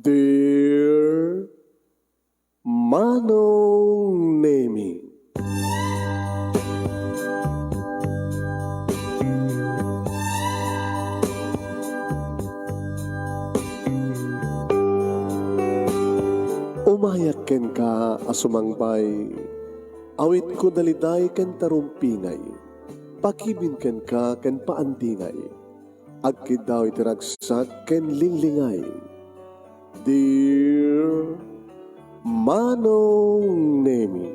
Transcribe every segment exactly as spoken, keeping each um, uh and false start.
Dear Manong Nemi. Umayak kenka a sumangbay, awitko daliday ken tarumpingay, pakibin kenka ken paandingay. Agkiddaw iti ragsak ken linglingay. Dear Manong Nemi,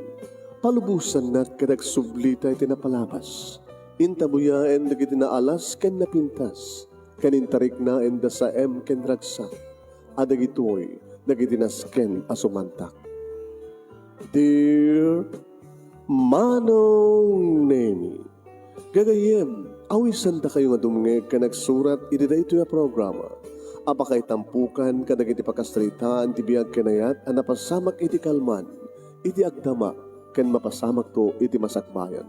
palubosannak ket agsublita iti napalabas. Intabuyaen dagiti naalas ken napintas, ken intariknaen da saem ken ragsak. A dagitoy dagiti nasken a sumantak. Dear Manong Nemi, gagayyem, awisandakayo nga dumngeg ken agsurat iti daytoy a programa a pakaitampukan kadagiti pakasaritaan ti biag ken ayat a napasamak iti kalman, iti agdama, ken mapasamakto iti masakbayan.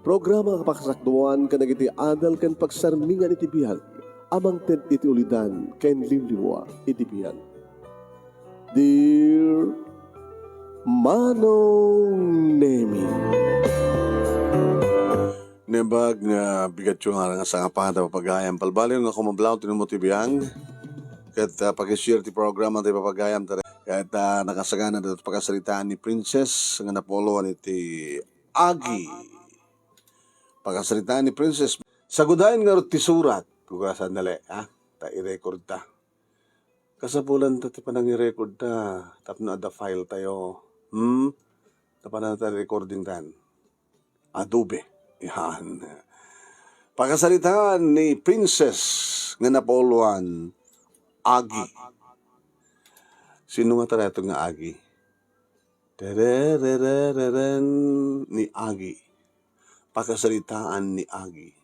Programa a pakasakduan kadagiti adal ken pagsarmingan iti biag a mangted iti ulidan ken liwliwa iti biag. Dear Manong Nemi. Naimbag nga bigatyo nga, nga sangapan ta papagayam. Palbaliw nga kumablaw ti numo ti biag. Ket, ah, pakishare ti programa ti papagayam. Ket, ah, nakasagana daytoy pakasaritaan ni Princess nga napuloan iti Agi. Pakasaritaan ni Princess. Sagudayen ngarud ti surat. Kugasan dali, ha? Ta i-record ta. Kasapulan ta ti panangi-record ta tapno adda file tayo. Hmm? Tapno adda recording tan. Adobe. Yan. Pakasaritaan ni Princess nga napuloan, Agi. Sino nga talaga nga Agi? Terererereren ni Agi. Pakasaritaan ni Agi.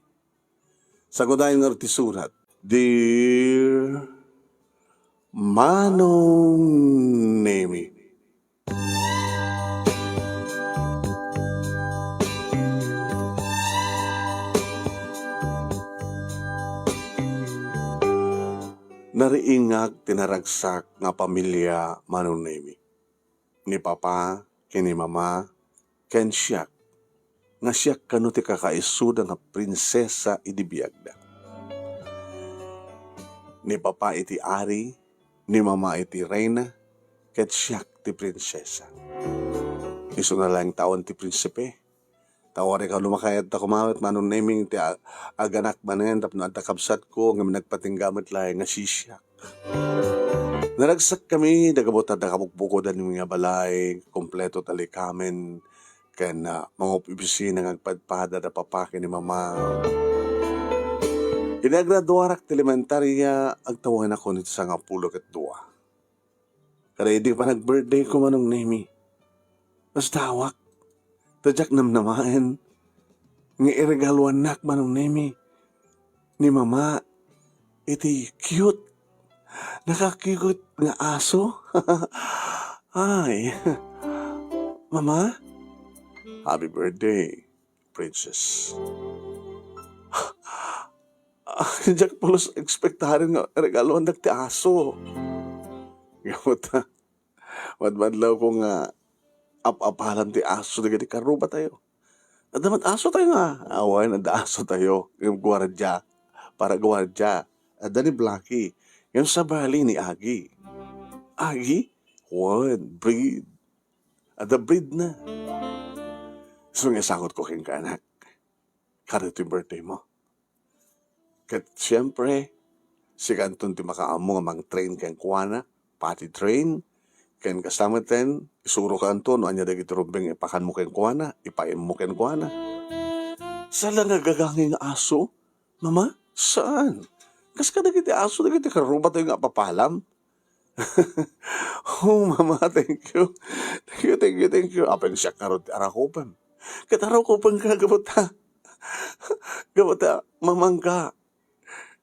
Sagudayen ngarud ti surat. Dear Manong Nemi. Nariingak ti naragsak nga pamilia, Manong Nemi. Ni Papa ken ni Mama ken siak, nga siak kano ti kakaisuda nga prinsesa idi biagda. Ni Papa iti ari, ni Mama iti reyna, ket siak ti prinsesa. Isuna laeng tawen ti prinsipe. Ta uray kano makayat ta kumawit, Manong Nemi, ti a-, aganak manen tapno adda kabsatko, ngem nagpatingga met laeng nga sisiak. Naragsakkami, da gapu ta adda kabukbukodanmi nga balay, kompleto ti likamen, ken, ah, mangopisina nga agpadpada da Papa ken ni Mama. Idi agraduarak ti elementaria, agtawenakon iti sangapulo ket dua. Kada idi panag-birthday ko, Manong Nemi, nasdawak. Ta diak namnamaen nga iregaloannak, Manong Nemi, ni Mama iti cute, naka-cute nga aso. Ay, Mama, happy birthday, Princess. Ah, diak pulos ekspektaren nga regaloannak ti aso. Gapu ta, madmadlawko nga ap-apalam ti aso dagiti karrubatayo. Adda met asotayo nga, awan, adda asotayo, ngem guardia, para guardia. Adda ni Blackie, ngem sabali ni Agi. Agi? Wen, breed. Adda breed na. So, nga isangotko kenka, anak. Kada ito'y birthday mo. Ket siempre, sikanton ti makaammo nga mangtrain kenkuana, pati train, ken kasta metten, isurokanto no ania dagiti rumbeng nga ipakanmo kenkuana, ipaimmo kenkuana. Saan la nga agagangay nga aso, Mama? Saan? Kas kadagiti aso, dagiti karrubatayo nga apapalam. Oh, Mama, thank you. Thank you, thank you, thank you. Apay, siak ngarud ti arakupem. Ket arakupenka gapu ta, gapu ta mamangka.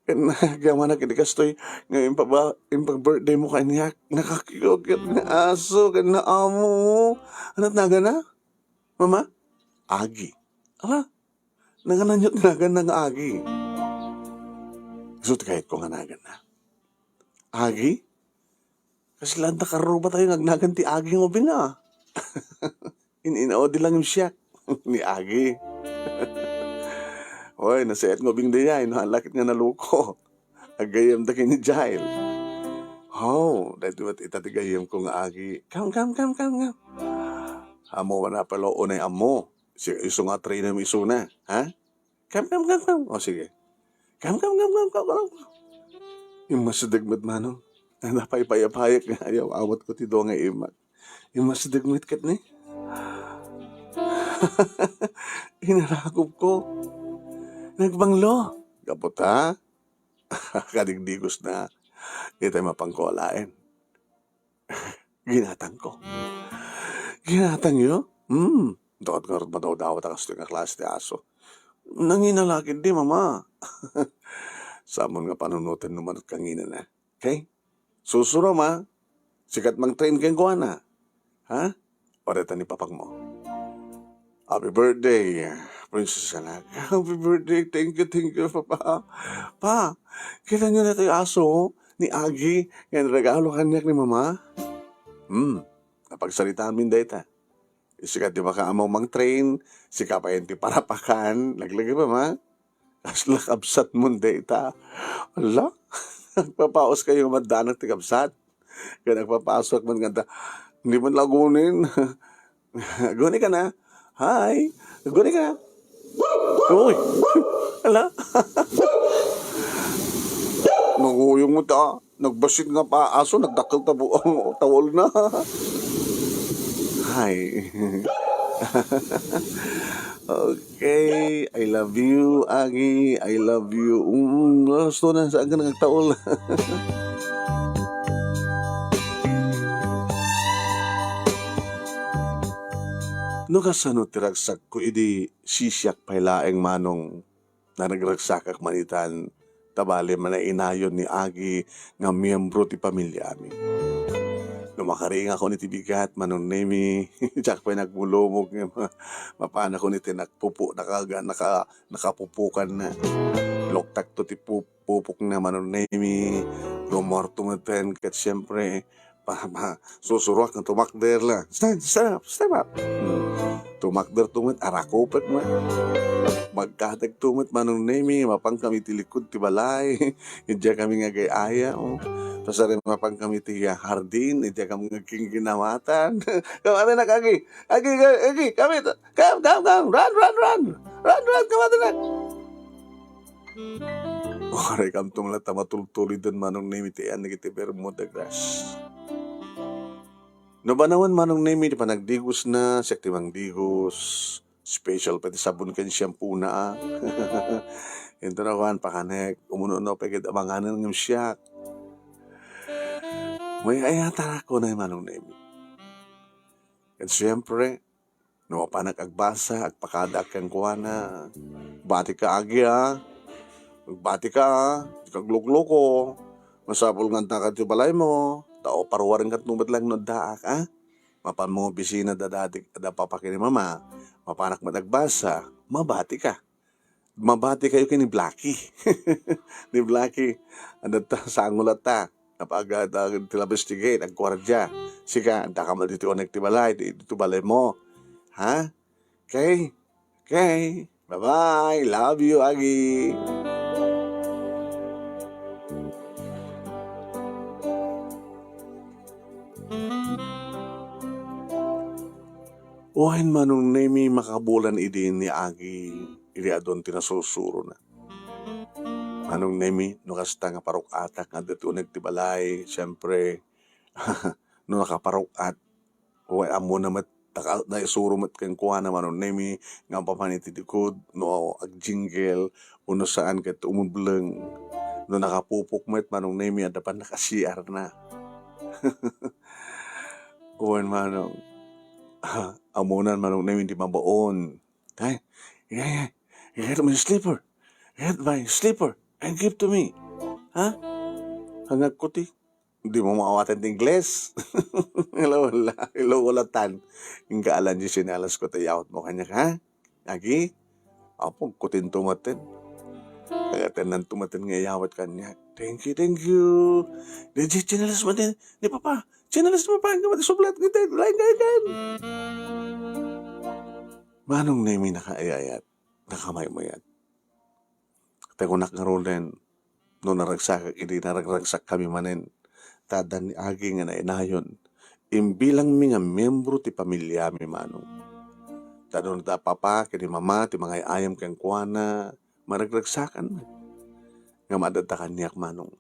Ken agyamanak iti kastoy nga impaba-, impag-birthday mo kaniak. Nakakikokit nga aso ken naammo. Ania ti naganna, Mama? Agi. Ala, naganna ti naganna nga Agi. Isu ti kayatko nga naganna. Agi? Kasla adda karrubatayo nga agnagan ti Agi nga ubing, a. In-inaudi lang siak ni Agi. Oy, nasayaat nga ubing dayay, no, haan la ket nga naluko. Aggayyemda ken ni Jael. Haw, daytoy met ita ti gayyemko nga Agi. Come, come, come, come, come. Ammo man a pala unay ammo. Si, isu nga training isuna, ha? Come, come, come, come. O, sige. Come, come, come, come, come, come. Immasideg met, Manong. Ay, napaypayapayak nga ayaw awatko ti dua nga imak. Immasideg met ket ni. Inarakopko. Nagbanglo. Gapu ta? Kadigdigos na. Itay mapanko alaen. Ginatangko. Ginatangyo? Hmm. Dakot ngarud madawdawat a kastoy nga klase ti aso. Nangina la ketdi, Mama. Saanmon nga panunoten no manut kanginana. Okay? Susurom, a. Sika ti mangtrain kenkuana. Ha? Oreta ni papakmo. Happy birthday, princess anak. Happy birthday. Thank you, thank you, Papa. Pa, kitaenyo daytoy aso ni Agi nga inregalo kaniak ni Mama? Hmm, napagsaritaanmin dayta. Sika ti makaammo mangtrain, sika pay ti parapakan. Laglagipen, Mama. Kasla kabsatmon dayta. Ala, agpapaus kayo nga maddanak ti kabsat. Ken agpapasok man kanta, "Hindi man la agunin." Aguni ka na. Hi. Aguni ka. Uy. Ala. Naguyong mo ta. Nagbasit nga pa aso, nagdakkel ta bu-, tawol na. Hi. Okay, I love you, Agi. I love you. Mm, gusto na, saan ka nagtaol? No kasano ti ragsakko idi sisiak pay laeng, Manong, naragragsakak manitan, ta bale manainayon ni Agi nga miyembro ti pamiliami. No makaringakon iti bigat, Manong Nemi, diak pay nagmulumog nga ma-, mapanakon iti nagpupu-, nakaga-, naka-, nakapupukanna. Luktakto ti pu-, pupokna, Manong Nemi, rumorto metten, ket siempre, pa-, pa-, susuroak nga tumakder la. Stand, stand up, stand up. Hmm. Tumakder to met, arakupek met. Magkateg to met, Manong Nemi, mapan kami ti likod ti balay. Idiay kami nga agay-aya, o. Pasari mapan kami ti, ah, hardin, idiay kami nga kingkinamatan. Kamati nak, Agi. Agi, Agi, kami, come, come, come. Run, run, run. Run, run, kamati nak. Uray kamtom latta matultuliden, Manong Nemi, ti ayan dagiti Bermuda grass. No banawen, Manong Nemi, ti panagdigosna, siak ti mangdigos. Special pay ti sabon ken shampoo na, a. Into na kuan, pakanek, umuno-uno pay ket amanganen ngem siak. May ayatarak kunay, Manong Nemi. Ket siempre, no mapanak agbasa, agpakadaak kenkuana. Bati ka, Agi, a. Magbati ka, a. Di ka aglukloko. Masapul nga adda ka ti balaymo. Ta o, paruaren kat no met lang no addaak, a. Mapan mo opisina da dati, da papa ken ni mama. Mapanak met agbasa. Mabati ka. Mabati kayo ken ni Blackie. Ni Blackie, adda ta, sango latta. Napag-, ah, ti labas ti gate, agguardia. Sika, adda ka man ditoy unayen ti balay, di-, ditoy balaymo. Ha? Okay? Okay. Bye-bye. Love you, Agi. Wen, Manong Nemi, makabulan idi ni Agi, idi adun ti nasusurona. Manong Nemi, no kasta nga paruk-atak nga adda ti uneg ti balay, siempre, no nakaparuk-at, wen, ammona met, taka-, naisuro met kenkuana, Manong Nemi, nga mapan iti likod, no agjinggel, wenno saan ket umebleng. No nakapupok met, Manong Nemi, adda pay naka-C R na. Wen, Manong. Ammona, Manong Nemi, ti mabaon. Ay, ay, ay, get my slipper. Get my slipper and give to me. Ha? Hangagko ti, di mo maawaten ti Ingles. Hello, wala. Hello, wala tan. Inka alan di sinalasko ti yaot mo kaniak, ha? Agi? Apo, kutin tumaten. Ket ennanto manen nga iyawat kaniak. "Thank you, thank you. Di, di, tsinelas manen ni Papa. Tsinelas ni Papa, nga manen sublat nga tayo, lain, lain, lain." Manong Nemi nakaayayat, nakamaymayat. Ket kunak ngaruden, no naragsakak idi naragragsakkami manen, ta adda ni Agi nga nainayon. Imbilangmi nga miembro ti pamiliami, Manong. Ta no adda Papa ken ni Mama ti mangay-ayam kenkuana, maragragsakan met. Ngem adda kaniak, Manong.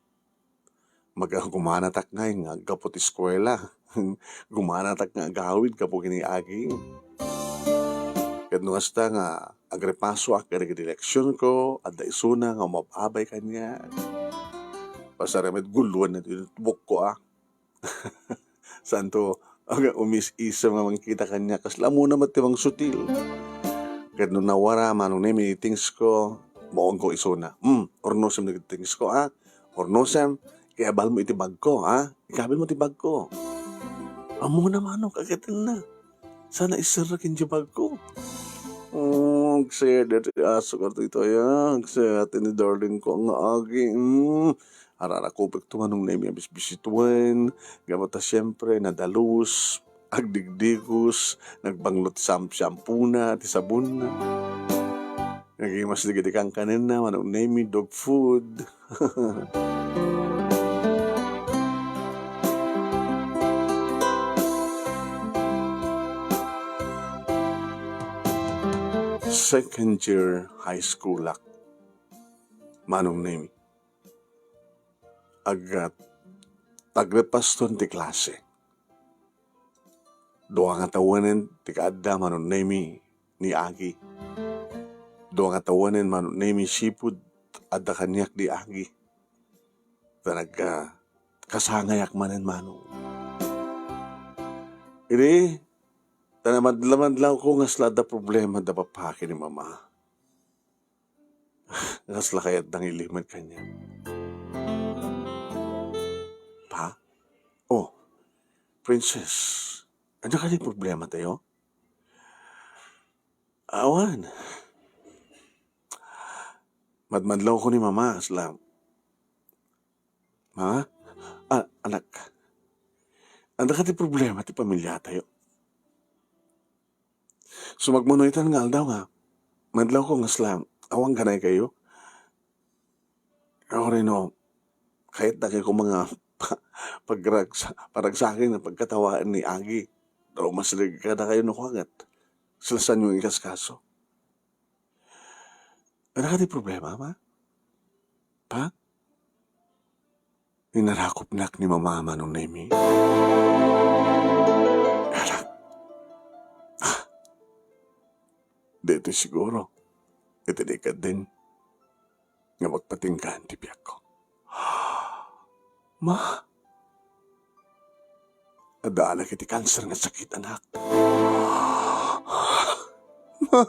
Maga-, gumanatak ngay nga aggapu ti eskuela. Gumanatak nga agawid gapu ken ni Agi. Ket no kasta nga agrepasoak kadagiti leksionko, adda isuna nga umab-abay kaniak. Pasar met guluan na ti notebookko, a. Santo, aga umis-isem nga mangkita kaniak, kasla ammona met ti mangsutil. Ket no nawara, Manong Nemi, ti things ko, maongko isuna. Hmm, urnosem dagiti things ko, a. Urnosem, kay abalmo iti bagko, a. Ikabilmo ti bagko. Ammona, Manong, kagetenna. Saan a iserrek idiay bagko. Oh, agsayat ti asuk ditoy, a. Agsayat ni darling ko nga Agi. Hmm. Ararakupek to, Manong Nemi, a bisbisituen, gapu ta siempre, nadalus, agdigdigos, nagbanglo ti sam-, shampoo-na, ti sabon-na. Nagimas dagiti kankanenna, Manong Nemi, dog food. Second year high school-ak, Manong Nemi. Aggat, agrepaston ti klase. Dua nga tawenen ti kaadda, Manong Nemi, ni Agi. Dua nga tawenen, Manong Nemi, sipud adda kaniak ni Agi. Ta nagka-, kasangayak manen, Manong. Idi, ta namadlamadlawko nga kasla adda problema da Papa ken ni Mama. Kasla kayatda nga ilimed kaniak. Pa? Oh, Princess, adda kadi problematayo? Awan. Madmadlawko ni Mama, kasla. Ma? Ah, anak. Adda kadi problema ti pamiliatayo? Sumagmamano itan nga aldaw nga madlawko nga sla, awan kanay kayo. Ako rin, no, kayatda kay koma nga pa-, pagragsa-, paragsaken nga pagkatawaan ni Agi. Daw masrig kada kayo no kuangat. Sila sanyo ikaskaso. Ano ka ti problema, ma? Pa? Inarakopnak ni Mama, Manong Nemi. Anak. Ah. Ditoy siguro. Iti di ka din. Nga magpatinggaan ti biagko. Ma? Adda anak iti kanser nga sakit, anak. Ma?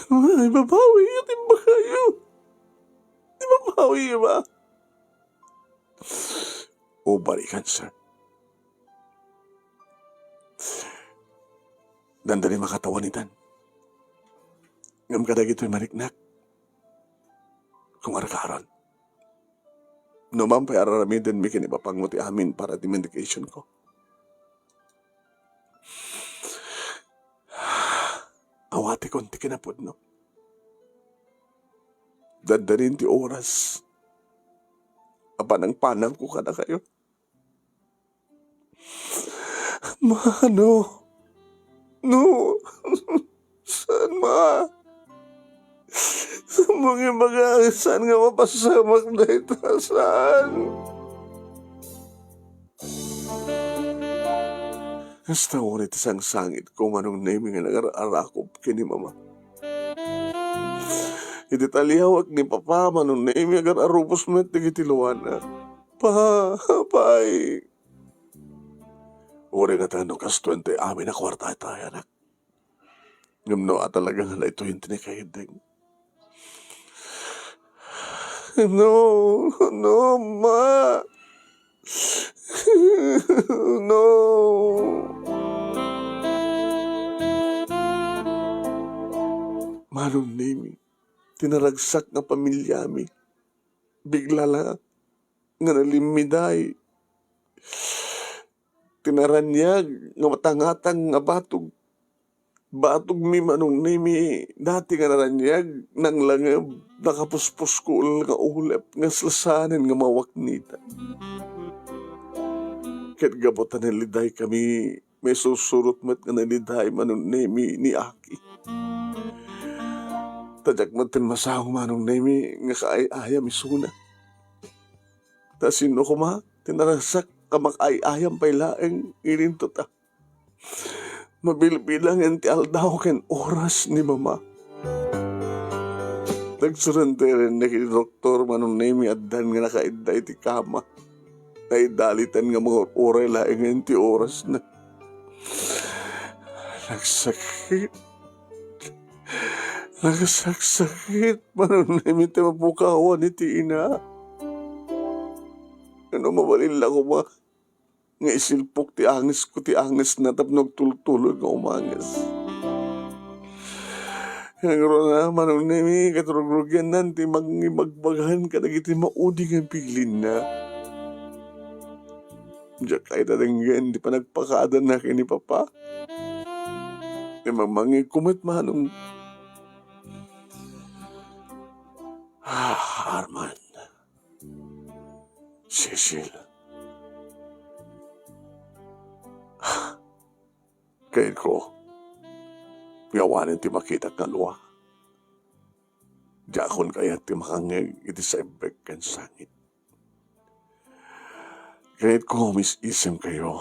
Ma, ibabawi iyo ti imbagayo. Ibabawi iyo, ma. Ovary cancer. Dandani makatawan itan. Ngem kadagitoy mariknak. Kung arkaron. No man pay ar-aramidenmi ken ipapango ti amin para ti medication ko. Awatikon ti kinapudno. Dandanin ti oras a panangpanangko kadakayo. Ma, no. No. Saan, ma? Saan mo nga ibaga, saan nga mapasamak dayta? Saan? Kasta uray ti sangsangit ko, Manong Nemi, nga nangar-arakop ken ni Mama. Iti taliawak ni Papa, Manong Nemi, agar-arubos met dagiti luana. Pa, pay. Uray nga ta no kastoen ti amin a kuartatayo, anak. Ngem no a talaga nga daytoy ti nakaideg. No, no, ma. No. Manong Nemi, ti naragsak nga pamiliami. Bigla la nga nalimmiday ti naraniag nga matangatang nga batog. Batogmi, Manong Nemi, dati nga naraniag, nanglangeb, nakapuspuskol nga ulep nga saan nga mawaknita. Ket gapu ta naliday kami, maisursurot met nga naliday, Manong Nemi, ni Aki. Ta diak met masaw, Manong Nemi, nga kaay-ayam isuna. Ta sino koma ti naragsak a makaay-ayam pay laeng ininto ta mabilbilangen ti aldaw ken oras ni Mama. Nagsurrenderenna iti doktor, Manong Nemi, addan nga nakaidda iti kama. Naidalitan nga mangur-uray laengen ti orasna. Nagsakit. Nagsaksakit, Manong Nemi, ti mapukawan iti ina. Ngano, mabalin la koma nga isilpok ti angesko ti angesna tapno agtultuloy nga umanges. Ngarud, Manong Nemi, ket rugrugianna ti mangibagbagan kadagiti maudi nga bilinna. Diak kayat a denggen ti panagpakaadanna ken ni Papa. Ngem mangngegko met, Manong. Ah, Arman. Cecil. Kayatko nga awanen ti makitak nga lua. Diakon kayat ti makangngeg iti saibbek ken sangit. Kayatko nga umis-isemkayo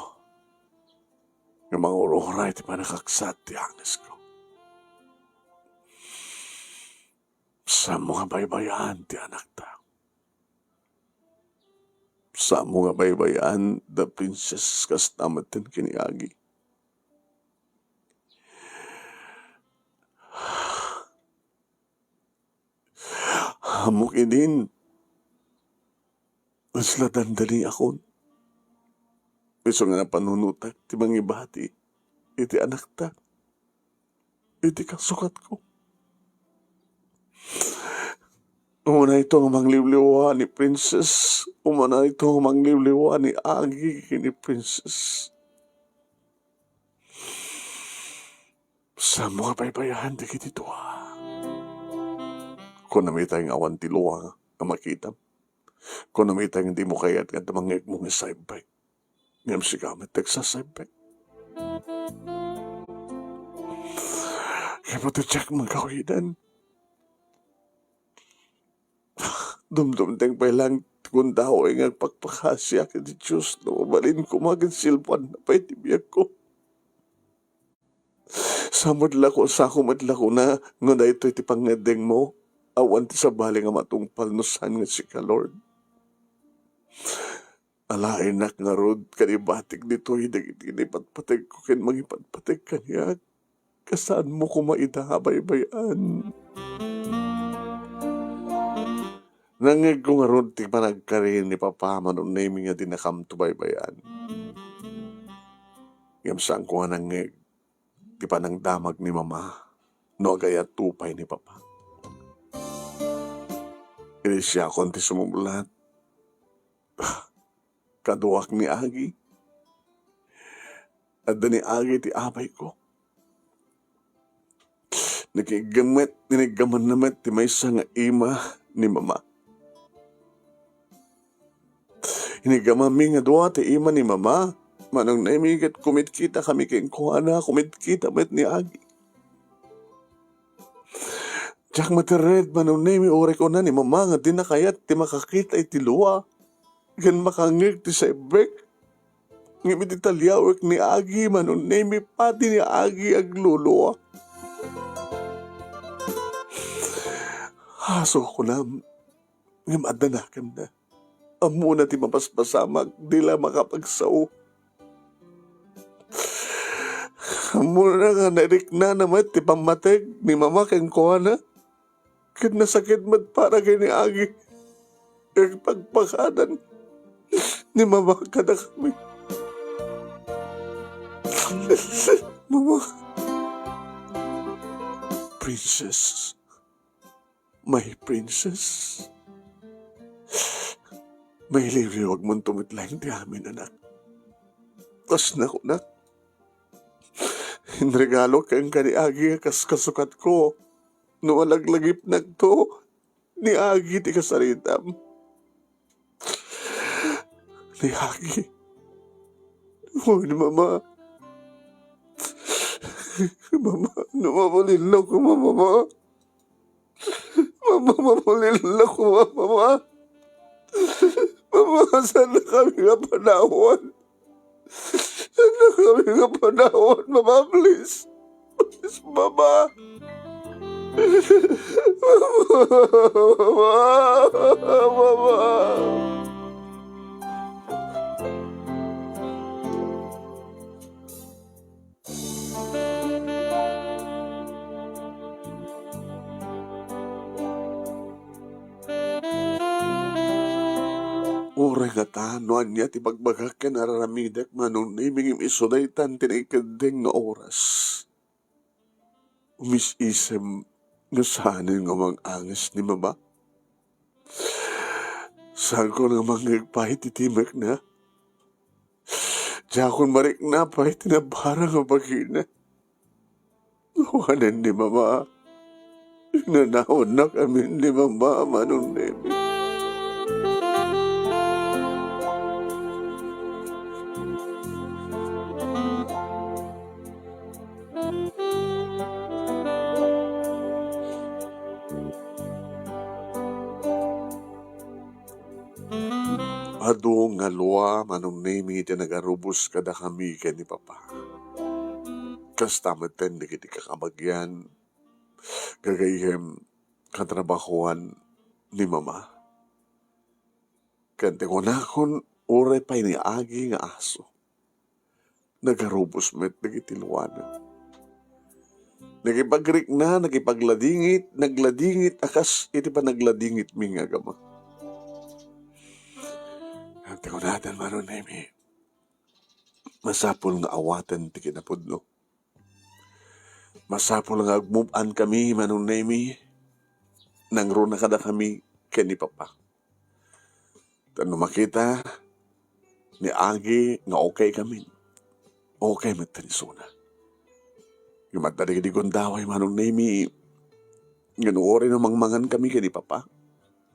nga mangur-uray ti pannakaksat ti angesko. Saanmo nga baybay-an ti anakta. Saanmo nga baybay-an da Princess kasta metten ken ni Agi. Ammok idin, kasla dandaniakon. Isu nga napanunotak ti mangibati iti anakta, iti kasukatko. Umanayto nga mangliwliwa ni Princess, umanayto nga mangliwliwa ni Agi ken ni Princess. Saanmo nga baybay-an dagiti dua. Kunam itay nga awan ti lua nga makitam. Kunam itay nga dimo kayat nga adda mangngegmo nga saibbek. Ngem sika met ti agsasaibbek. Gapu ta diak manggawidan. Dumdumteng pay laeng ti kundaoy nga agpakpakasiak iti Dios no mabalin koma ken silpuanna pay ti biagko. Sa met la ko, sako met la kuna nga daytoy ti pangngeddengmo, awan ti sabali nga matungpal no saan nga sika, Lord. Alaenak ngarud kanibatik ditoy dagiti naipatpategko ken mangipatpateg kaniak. Kasaanmo koma ida a baybay-an. Nangngegko ngarud ti panagkari ni Papa, Manong Nemi, nga dinakamto baybay-an. Ngem saanko nga nangngeg ti panangdamag ni Mama no agayat to pay ni Papa. Idi siakon ti sumublat, kaduak ni Agi. Adda ni Agi ti abayko. Nakiiggam met, iniggamanna met ti maysa nga ima ni Mama. Iniggamanmi nga dua ti ima ni Mama. Manong Nemi, ket kumikita kami kenkuana, kumikita met ni Agi. Diak matirred, Manong Nemi, uray kuna ni Mama nga dina kayat ti makakita iti lua ken makangngeg ti saibbek. Ngem iti taliawek ni Agi, Manong Nemi, padi ni Agi aglulua. Aso, kunam, ngem adda nakemna. Ammona ti mapaspasamak, di la makapagsao. Ammona nga nariknana met ti pammateg ni Mama kenkuana. Ket nasakit met para ken ni Agi. Agpakpakadan ni Mama kadakami. Mama. Princess. my princess. Mailiwliwagmonto met laeng ti amin, anak. Kas nakunak, inregalo kenka ni Agi a kas kasukatko. No malaglagipnakto, ni Agi ti kasaritam. Ni Agi. Wen, Mama. Mama, no mabalin la koma, Mama. Mama, mabalin la koma, Mama. Mama, saan na kami nga panawan? Saan na kami nga panawan, Mama, please? Please, Mama. Mama, Mama. Uray ngata no ania ti bagbagak ken ar-aramidek, Manong Nemy, ngem isu daytan ti naikeddeng nga oras. Umis-isem nga saanen nga mang-anges ni Mama. Saanko nga mangngeg pay iti timekna. Diakon marikna pay ti nabara nga bagina. Awanen ni Mama. Inanawannakami ni Mama, Manong Nemy. Adu nga lua, Manong Nemy, ti nagarubos kadakami ken ni Papa. Kasta metten dagiti kakabagian, gagayyem, katrabahoan ni Mama. Ken ti kunakon, uray pay ni Agi nga aso, nagarubos met dagiti luana. Nakipagrikna, nakipagladingit, nagladingit a kas iti panagladingitmi nga agama. Ket ti kunaten, Manong Nemy, masapul nga awaten ti kinapudno. Masapul nga agmub-an kami, Manong Nemy. Nangruna kadakami ken ni Papa. Ta no makita ni Agi nga okay kami, okay met ti isuna. Ngem adda dagiti gundaway, Manong Nemy, nga no uray no mangmangan kami ken ni Papa,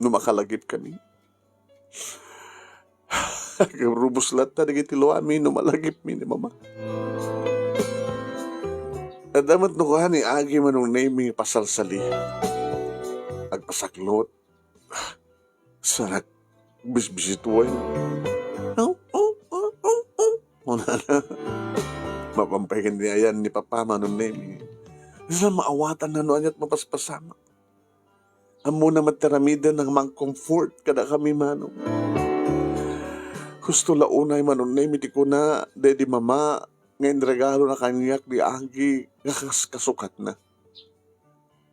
no makalagip kami, agarubos latta dagiti luami no malagipmi ni Mama. Adda met no kua ni Agi, Manong Nemy, pasalsali. Agpasaklot. Sanak, bisbisituen. Aw, aw, aw, aw, aw. Kunana. Mapampayen ni ayan ni Papa, Manong Nemy. Saan maawatanna no aniat mapaspasamak. Ammona met ti aramiden nga mang-comfort kadakami, Manong. Husto la unay, Manong Nemy, ti kuna daydi Mama nga inregalona kaniak ni Agi nga kas kasukatna.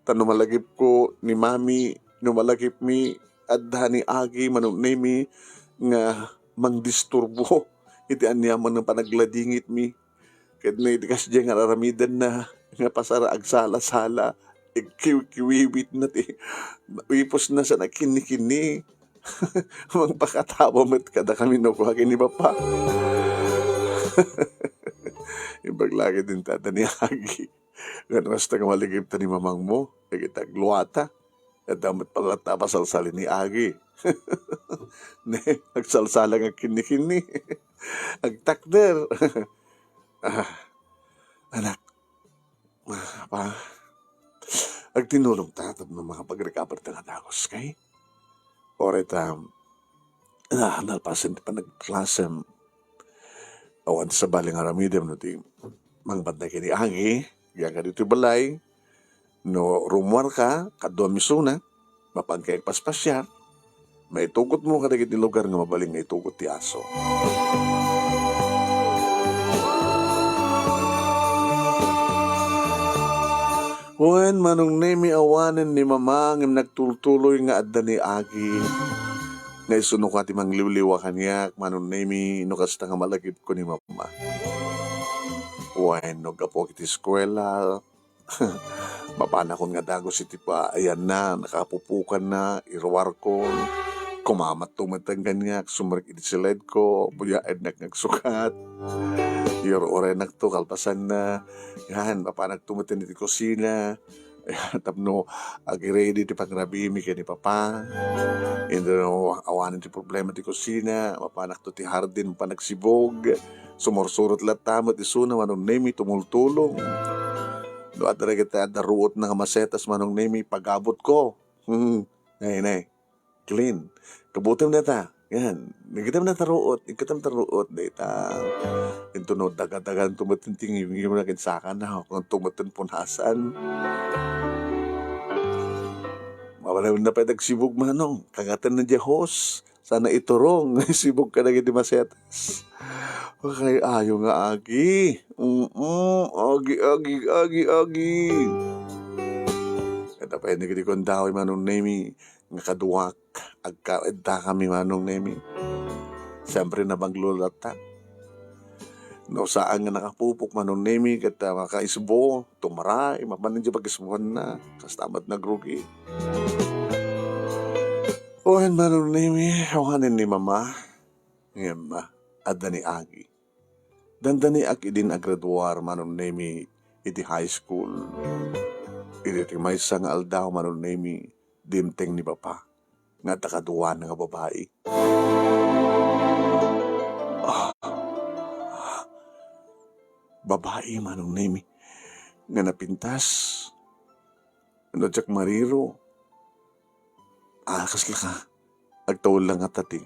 Ta no malagipko ni Mami, no malagipmi, adda ni Agi, Manong Nemy, nga mangdisturbo iti aniaman nga panagladingitmi. Ket no iti kasdiay nga ar-aramidenna nga pasar agsala-sala, igkiwkiwiwitna ti ipusna sa nakinnikini. Mangpakatawa met kadakami no kua ken ni Papa. Imbag la ket intada ni Agi. Ngem kasta nga malagipta ni mamangmo, dagiti agluata. Adda met pay latta a pasalsali ni Agi. Ne, agsalsala nga kinnikini. Agtakder. Ah, anak. Ah, pa. Agtinulongta tapno makapag-recover ta nga dagus, kay? Uray ta, ah, nalpasen ti panagklasem. Awan ti sabali nga aramidem no ti mangbantay ken ni Agi, diak ditoy balay. No rummuarka, kaduam isuna, mapanka agpaspasiar, maitugotmo kadagiti lugar nga mabalin nga itugot ti aso. Wen, Manong Nemy, awanen ni Mama ngem nagtultuloy nga adda ni Agi. Nga isu no kua ti mangliwliwa kaniak, Manong Nemy, no kasta nga malagipko ni Mama. Wen, no gapuak iti eskuela, Mapanakon nga dagus iti paayanna, nakapupukanna, iruarkon. Kumamatto met kaniak, sumrek iti siledko, buyaennak nga agsukat. Iyur-urennakto kalpasanna. Yan, mapanakto met iti kusina. Tapno agi-ready ti pangrabimi ken ni Papa. Inno awanen ti problema ti kusina, mapanakto ti hardin, mapan agsibog. Sumursurot latta met isuna, Manong Nemi, tumultulong. No adda dagiti adda ruotna nga masetas, Manong Nemi, pagabutko. Hmm, nay, nay. Clean. Kabutem dayta. Yan. Nagkitam na ta ruot. Nagkitam ta ruot dayta. Inton no daga-dagan tumet ti ngiwngirna ken sakana, o kung tumet ti punasan. Mabalay na pay dagsibog, Manong. Kangatan na diay hose. Sana iturong. Sibog kadagiti masetas. Kay ayo nga agi. Mm, agi, agi, agi, agi. Ket apay dagiti kundawi, Manong Nemi, nga kaduak, agka-, agkaedda kami, Manong Nemi. Siyempre, nabanglo latta. No saan nga nakapupok, Manong Nemi, ket, ah, makaisbo, tumaray, mapan idiay pag-isbuanna, kasta met nagrugi. Wen, Manong Nemi, awanen ni Mama. Ngem, ah, adda ni Agi. Dandaniak idin agraduar, Manong Nemi, iti high school. Iti ti maysa nga aldaw, Manong Nemi, dimteng ni Papa nga adda kaduana nga babai. Ah, babai, Manong Nemi, nga napintas. No diak mariro, ah, kasla ka? Agtaud la ngata ti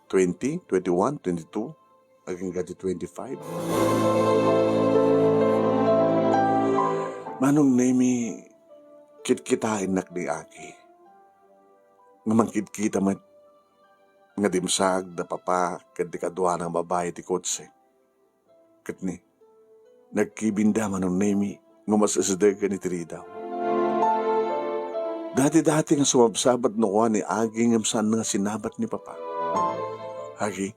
twenty, twenty-one, twenty-two, agingga ti twenty-five. Manong Nemi, kitkitaennak ni Aki. Nga mangkitkita met nga dimsaag da Papa ken ti kaduana nga babai ti kotse. Ket ni, nagkibinda, Manong Nemi, nga umas-usidegen iti ridaw. Dati-dati nga sumabsabat no kua ni Agi ngem saan nga sinabat ni Papa. Agi,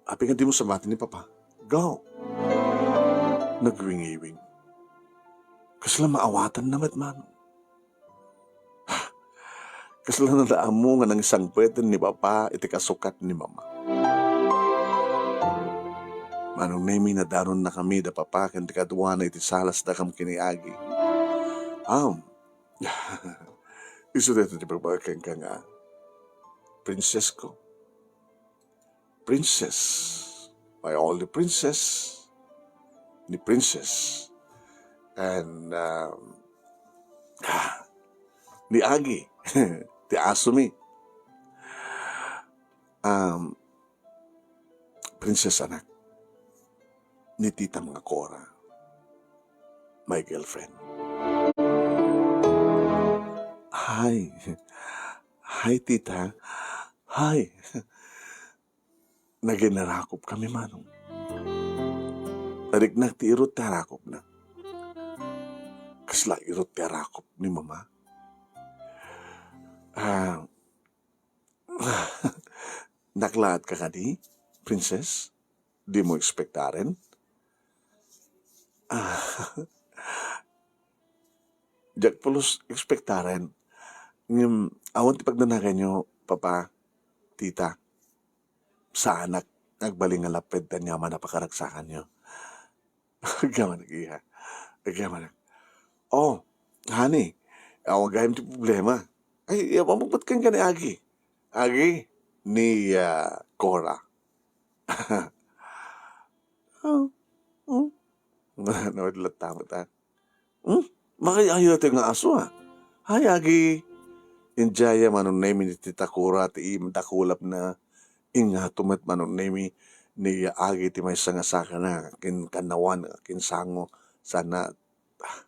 apay nga dimo sabati ni Papa? Go! Nagwingiwing. Kasla maawatanna met, Manong. Kasla nadaammo nga nangisangpeten ni Papa iti kasukat ni Mama. Manong Nemi, nadanonnakami da Papa ken ti kaduana iti salasdakami ken ni Agi. Am, isu daytoy ti pagbabakenka nga princess ko. Princess, my only princess, ni Princess, and, um, ni Agi, ti asomi. Um, Princess, anak, ni titam nga Cora, my girlfriend. Hi. Hi, tita. Hi. Naginarakop kami, Manong. Nariknak ti irut ti arakopna. Kasla irut ti arakop ni Mama. Ah, naklaat ka kadi, Princess? Dimo ekspektaren? Ah, diak pulos ekspektaren. Ngem, awan ti pagdanaganyo, Papa, Tita. Saanak nga agbalin nga lapped ti aniaman a pakaragsakanyo. Agyamanak, iha. Agyamanak. Oh, honey, awan gayam ti problema. Ay, awan met kenka ni Agi. Agi, ni, ah, Cora. Oh, oh. Nawad latta met, ah. Hmm? Makay-ayo daytoy nga aso, ah. Hay, Agi. Idiay, Manong Nemi, ni Tita Cora ti im-, dakulapna. Ingato met, Manong Nemi, ni Agi ti maysa nga sakana, kin-, kannawan, kinsango, sana, ah,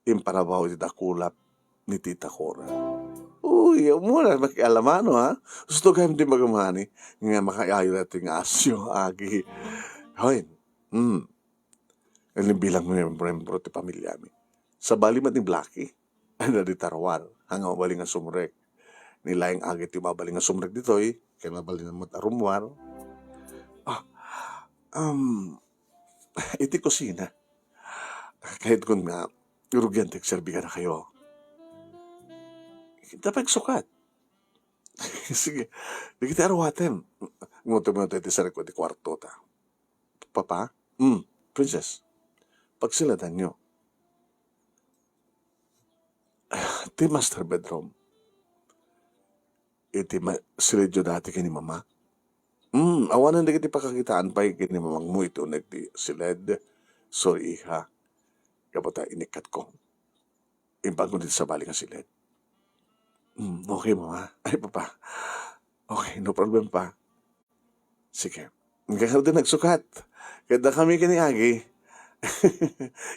imparabaw iti dakulap ni Tita Cora. Uy, ammona, makialamano, ha? Gusto gayam ti magamani nga makay-ayo daytoy nga asyo, Agi. Hoy, hmm. Bilang miyembro ti pamiliami. Sabali met ni Blackie. Adda dita ruar, nga mabalin nga sumrek. Ni laeng Agi ti mabalin nga sumrek ditoy, ken mabalin met a rummuar. Ah, um, iti kusina. Kayat kun nga, Rugian ti agserbi kadakayo. Dayta pay agsukat. Sige, dagiti aruatem. Ngem tumengngeg ti sarek ti kuarto ta. Papa? Hmm, Princess, pagsiladanyo. Ti master bedroom. Iti ma-, silidyo dati ken ni Mama. Hmm, awanen dagiti pakakitaan pay ken ni mamangmo iti uneg ti siled. Sorry, iha. Gapu ta inikkatko. Imbagko ditoy sabali nga siled. Hmm, okay, Mama. Ay, Papa. Okay, no problem, Pa. Sige. Agkakardin agsukat. Ket dakami ken ni Agi.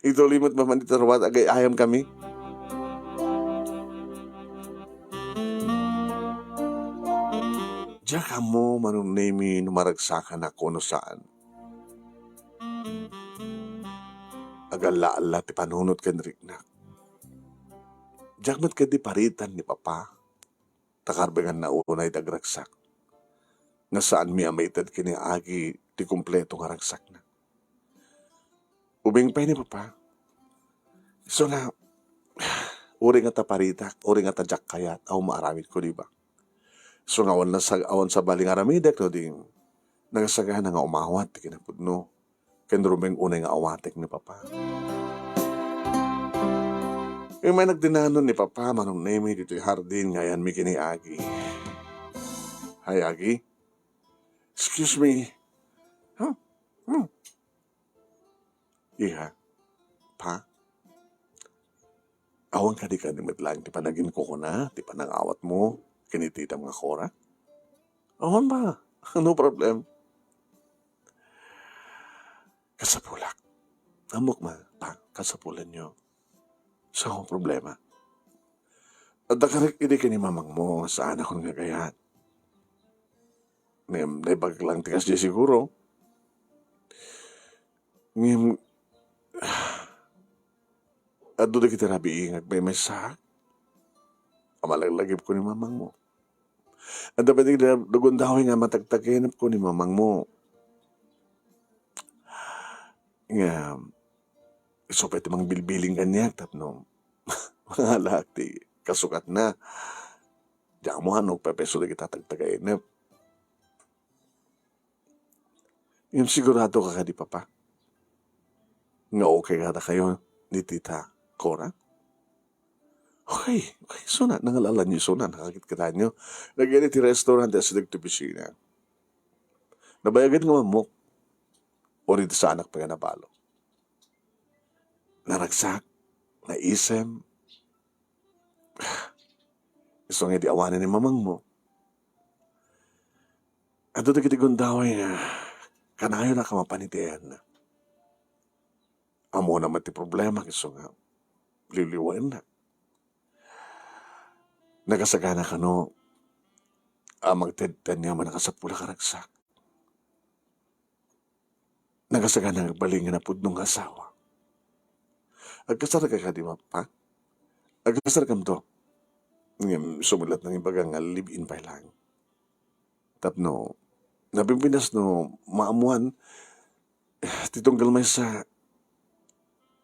Ituloy met mapan ti taruat, agay-ayam kami. Diak ammo, Manong Nemi, no maragsakan a kuno saan. Agalla-alla ti panunot ken riknak. Diak met ketdi paritan ni Papa. Ta karbenganna unay ti agragsak. Nga saanmi a maited ken ni Agi ti kompleto nga ragsakna. Ubing pay ni Papa. Isu nga, uray nga ta paritak, uray nga ta diak kayat, awan maaramidko, di ba? Isu nga awan nasa-, awan sabali nga aramidek, no di nangasagana nga umawat ti kinapudno. Ken rumeng unay nga awatek ni Papa. Immay nagdinanon ni Papa, Manong Nemi, ditoy hardin nga ayanmi ken ni Agi. Hi, Agi. Excuse me. Huh? Hmm. Iha. Pa? Awan kadi kadi met laeng ti panaginkukuna, ti panangawatmo, ken ni titam nga Cora? Awan, Pa. No problem. Kasapulak. Ammok, Ma, Pa, kasapulanyo. Saan nga problema? Adda karek idi ken ni mamangmo, saanakon nga agayat. Ngem, naimbag lang ti kasdi siguro. Ngem, adu dagiti rabii nga agmaymaysaak. Amalaglagipen ni mamangmo. Adda pay dagiti gundaway nga matagtagenepko ni mamangmo. Nga, isu pay ti mangbilbiling kaniak tapno mangalaak ti kasukatna. Diak ammo no agpayso dagiti tagtagaenep. Ngem sigurado ka kadi, Papa, nga okay kadakayo ni Tita Cora? Okay, okay, isuna, nangalalanyo isuna, nakakitkitanyo. Nagyan iti restaurant, asideg ti opisina. Nabayagan nga mammok. Uray ti saanak pay nga nabalo. Naragsak, naisem. Isu nga idi awanen ni mamangmo. Adu dagiti gundaway nga kanayon a mapan iti ayanna. Ammona met ti problema, isu nga liwliwaenna. Nakasagana kano a mangted-, tedtedna a mannakasapul a karagsak. Nakasagana nga agbalin nga napudno nga asawa. Agkasarka kadi, Papa? Agkasarkamto. Ngem, isu met laeng ti imbaga nga live-in pay laeng. Tapno, napimpinas no maammoan, ti tunggal maysa,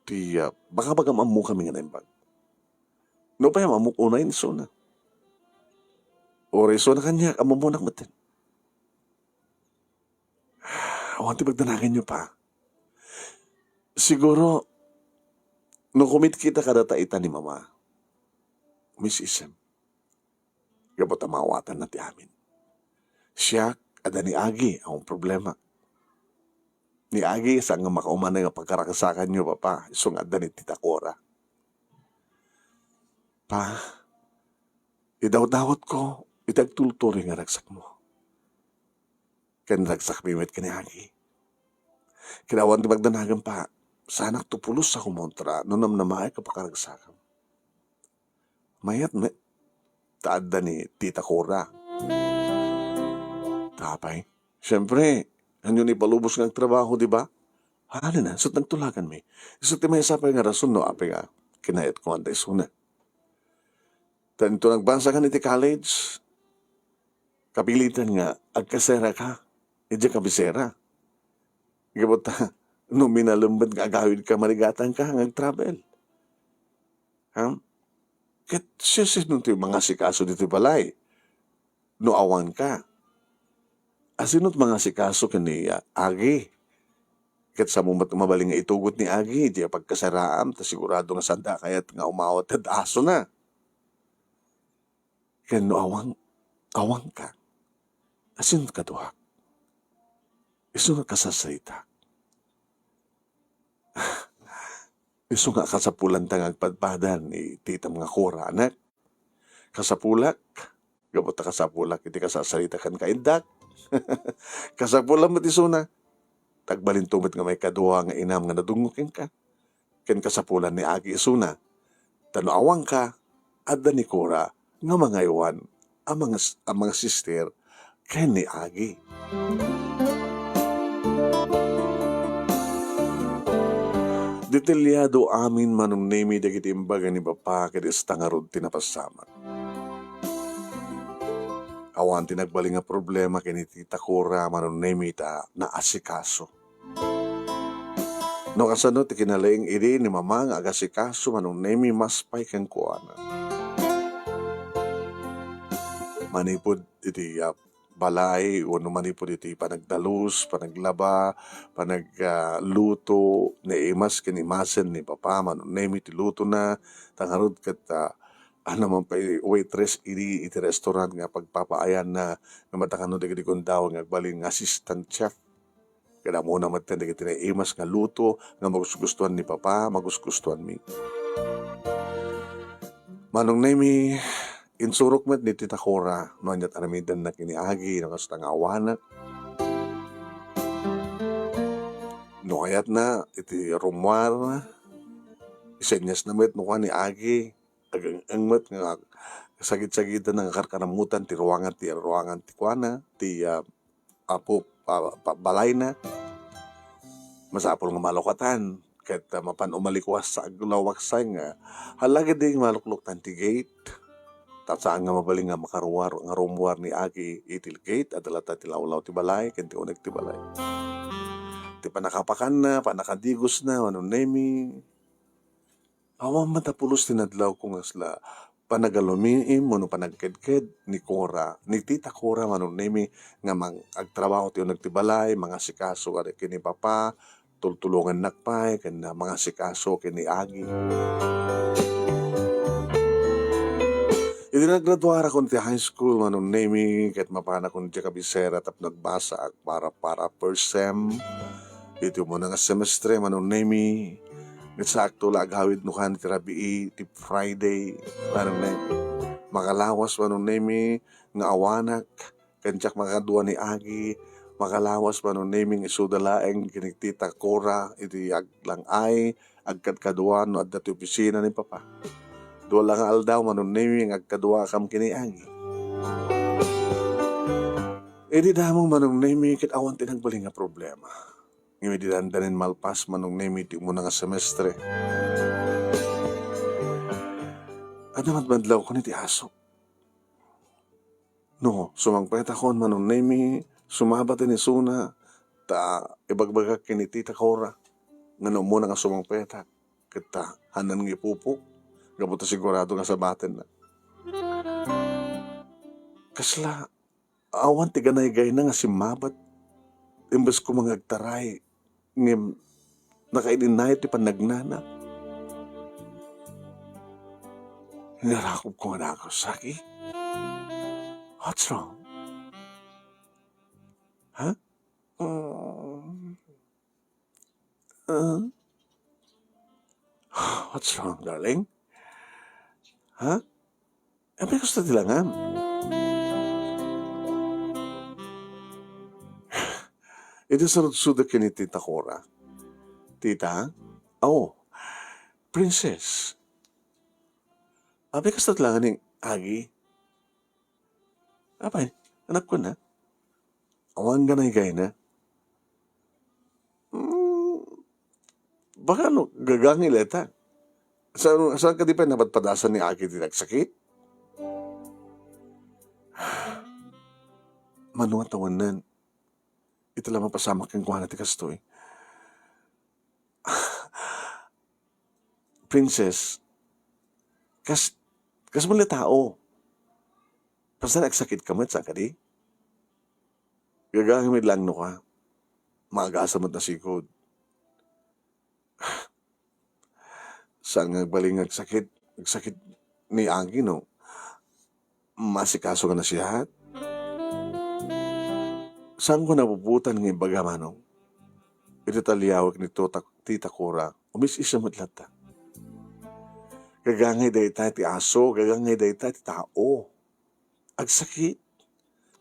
ti, ah, baka-baka maammokami nga naimbag. Nupay maammok unay, isuna. Uray isuna kaniak, ammomonak metten. Awan ti pagdanaganyo, Pa. Siguro, no kumitkita kadata ita ni Mama, umis-isem. Gapu ta maawatanna ti amin. Siak, adda ni Agi, awan problema. Ni Agi, saan nga makaumanay nga pagkaragsakanyo, Papa, isu nga adda ni Tita Cora. Pa, idawdawatko iti agtultuloy nga ragsakmo. Ken ragsakmi met ken ni Agi. Ken awan ti pagdanagan, Pa, saanakto pulos a kumontra no namnamaek a pakaragsakam. Mayat met, ta adda ni Tita Cora. Apay, siempre, haanyo ni ipalubos nga agtrabaho, di ba? Haanna, isu ti nagtulaganmi. Isu ti maysa pay nga rason no apay nga kinayatko nga adda isuna. Ta inton nagbasakan iti college, kapilitan nga agkaseraka idiay kabisera. Gapu ta, no minalem met nga agawidka, marigatangka nga agtravel. Ha? Ket siasino ti mangasikaso ditoy balay no awanka? Asino ti mangasikaso ken ni, ah, Agi? Ket sa met mabalin nga itugot ni Agi diay pagkasaraam, ta sigurado nga sanda kayat nga umawat ti asona. Ken no awang-, awanka, asino kaduak? Isu nga kasasaritak? Isu nga kasapulanta nga agpadpadaan ni titam nga Cora, anak? Kasapulak? Gapu ta kasapulak iti kasasarita kenka, innak? Kasapulan met isuna. Tagbalinto met nga maikadua nga inam nga nadunggo kenka. Ken kasapulan ni Agi isuna. Ta no awanka, adda ni Cora nga mangaywan a mga, a mga sister ken ni Agi. Detalyado amin, Manong Nemi, dagiti imbaga ni Papa ket ista ngarud ti napasamak. Awan ti nagbalin nga problema ken ni Tita Cora, Manong Nemi, ta naasikaso. No kasano ti kinalaing idi ni Mama nga agasikaso, Manong Nemi, mas pay kenkuana. Manipud iti, ah, balay wenno manipud iti panagdalus, panaglaba, panag-, ah, luto, naimas ken imasen ni Papa, Manong Nemi, ti lutona, ta ngarud ket, ah, ania man pay waitress idi iti restaurant nga pagpapaayanna nga mata kano dagiti gundaway nga agbalin nga assistant chef. Ket ammona met dagiti naimas nga luto nga magusgustuan ni Papa, magusgustuanmi. Manong Nemi, insurok met ni Tita Cora no aniat aramidenna ken ni Agi no kasta nga awanak. No kayatna iti rummuar, isenyasna met no kuan ni Agi, ageng-eng met nga sagid-sagidan nga karkaramutan ti ruangan, ti ruangan ti kuana, ti, ah, apo, ah, pa-, balayna. Masapul nga malukatan ket, ah, mapan umalikuas sa aglaw waksay nga, hala, ket di malukluktan ti gate. Ta saan nga mabalin nga makaruar, nga rummuar ni Agi iti gate, adda latta ti lawlaw ti balay ken ti uneg ti balay. Ti pannakapakanna, pannakadigosna, Manong Nemi. Awan met a pulos ti nadlawko nga kasla panagalumiim wenno panagkedked ni Cora, ni Tita Cora, Manong Nemi, nga mang-, agtrabaho ti uneg ti balay, mangasikaso kadi ken ni Papa, tultulongannak pay ken mangasikaso ken ni Agi. Idi nagraduarakon ti high school, Manong Nemi, ket mapanakon ti kabisera tapno agbasaak para, para first sem. Iti umuna nga semestre, Manong Nemi, ket saakto la agawid no kan ti rabii, ti Friday, Manong Nemi. Makalawas, Manong Nemi, nga awanak, ken diak makadua ni Agi, makalawas, Manong Nemi, nga isuda laeng ken ni Tita Cora iti aglang-ay, agkadkadua no adda ti opisina ni Papa. Dua la nga aldaw, Manong Nemi, nga agkaduakam ken ni Agi. Idi damo, Manong Nemi, ket awan ti nagbalin nga problema. Ngem idi dandanin malpas, Manong Nemi, ti umuna nga semestre, adda madmadlawkon iti asok. No, sumangpetakon, Manong Nemi, sumabat ni Suna, ta ibagbagak ken ni Tita Cora, nga no umuna nga sumangpetak, ket ta, hanan nga ipupok, gapu ta sigurado nga sabatenna. Kasla, awan ti ganaygayna nga simmabat. Imbes koma nga agtaray, ngem nakain-innayo ti pannagnana. Inarakop ko nga nakusaki. What's wrong? Ha? Mm. Uh, what's wrong, darling? Ha? Apay kasta ti langam? Iti sarudsudek ken ni Tita Cora. Tita? Oh, Princess. Apay kasta ti langam ni Agi? Apay, anak ko na. Awan ganaygayna. Hmm, baka no, gagangil ita. Sa-, saan ka di pa napadpadasan ni Agi ti nagsakit? Mano a tawanan. Ita la mapasamak kenkuana ti kastoy. Princess, Kas, kas met nga tao. Basta agsakitka met, saan kadi? Gagangay met langnoka. Maagasam met nasikod. Saan nga agbalin nga agsakit, agsakit ni Agi, no? Maasikaso nga nasiat? Saanko napuputan nga ibaga, Manong? Iti taliawek ni Tita, Tita Cora, umis-isa met latta. Gagangay dayta ti aso, gagangay dayta ti tao. Agsakit.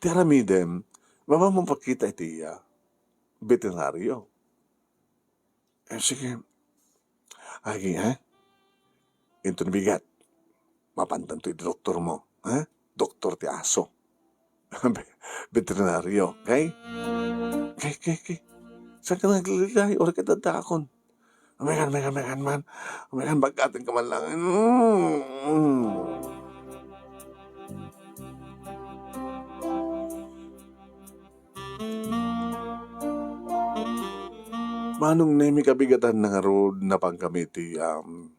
Ti aramidem, mapapakita iti iya. Betenaryo. Eh, sige. Agi, ha? Inton bigat, mapantanto iti doktor mo, ha? Doktor ti aso. Be-, betenaryo, okay? Okay, okay, okay. Saan ka nagligay? Uri ka dadakon. Umekan, umekan, umekan man. Umekan, bagatin ka man lang. Mm, mm. Manong Nemi, kabigatanna ngarud, napan kami iti, um,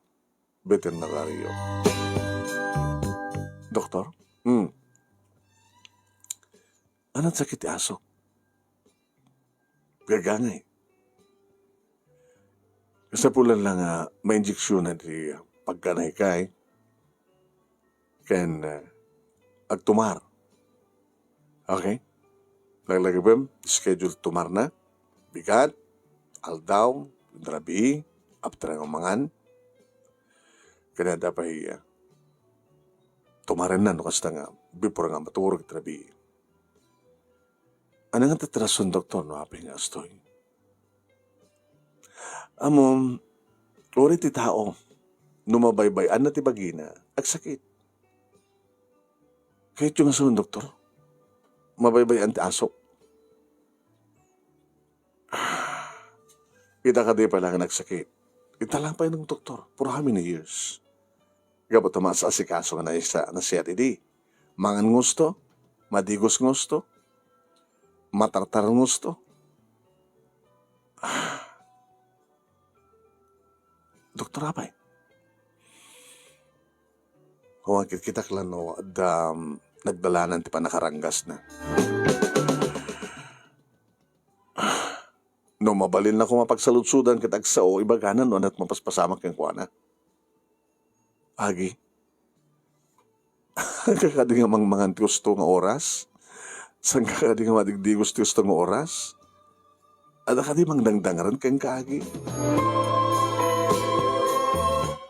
betenaryo. Doktor? Hmm. Anong sakit ti aso? Gagangay. Kasapulan lang nga mainjeksyonan ti pagkanay kay ken, eh, agtumar. Okay? Laglagipem, schedule tumarna. Bigat, aldaw, rabii, after nga mangan. Kaniada pay, eh, tumarenna no kasta nga before nga maturog iti rabii. Ania nga ti rason, doktor, no apay nga kastoy? Ammom, uray ti tao, no mabaybay-anna ti bagina, agsakit. Kayatyo nga sawen, doktor? Mabaybay-an ti aso? Ita kadi pay laeng agsakit. Ita lang pay nga doktor. For how many years? Gapu ta maas-asikaso nga naisa-, nasiat idi. Mangan nga husto, madigos nga husto, matartar nga husto. Doktor, apay? Awan, kitkitak la no adda, um, nagdalanan ti pannakaranggasna. No mabalinna koma pagsaludsodan ket agsao, ibagana no ania ti mapaspasamak kenkuana. Agi. Saan ka kadi nga mangmangan ti husto nga oras? Saan ka kadi nga madigdigos ti husto nga oras? Adda kadi mangdangdangren kenka, Agi?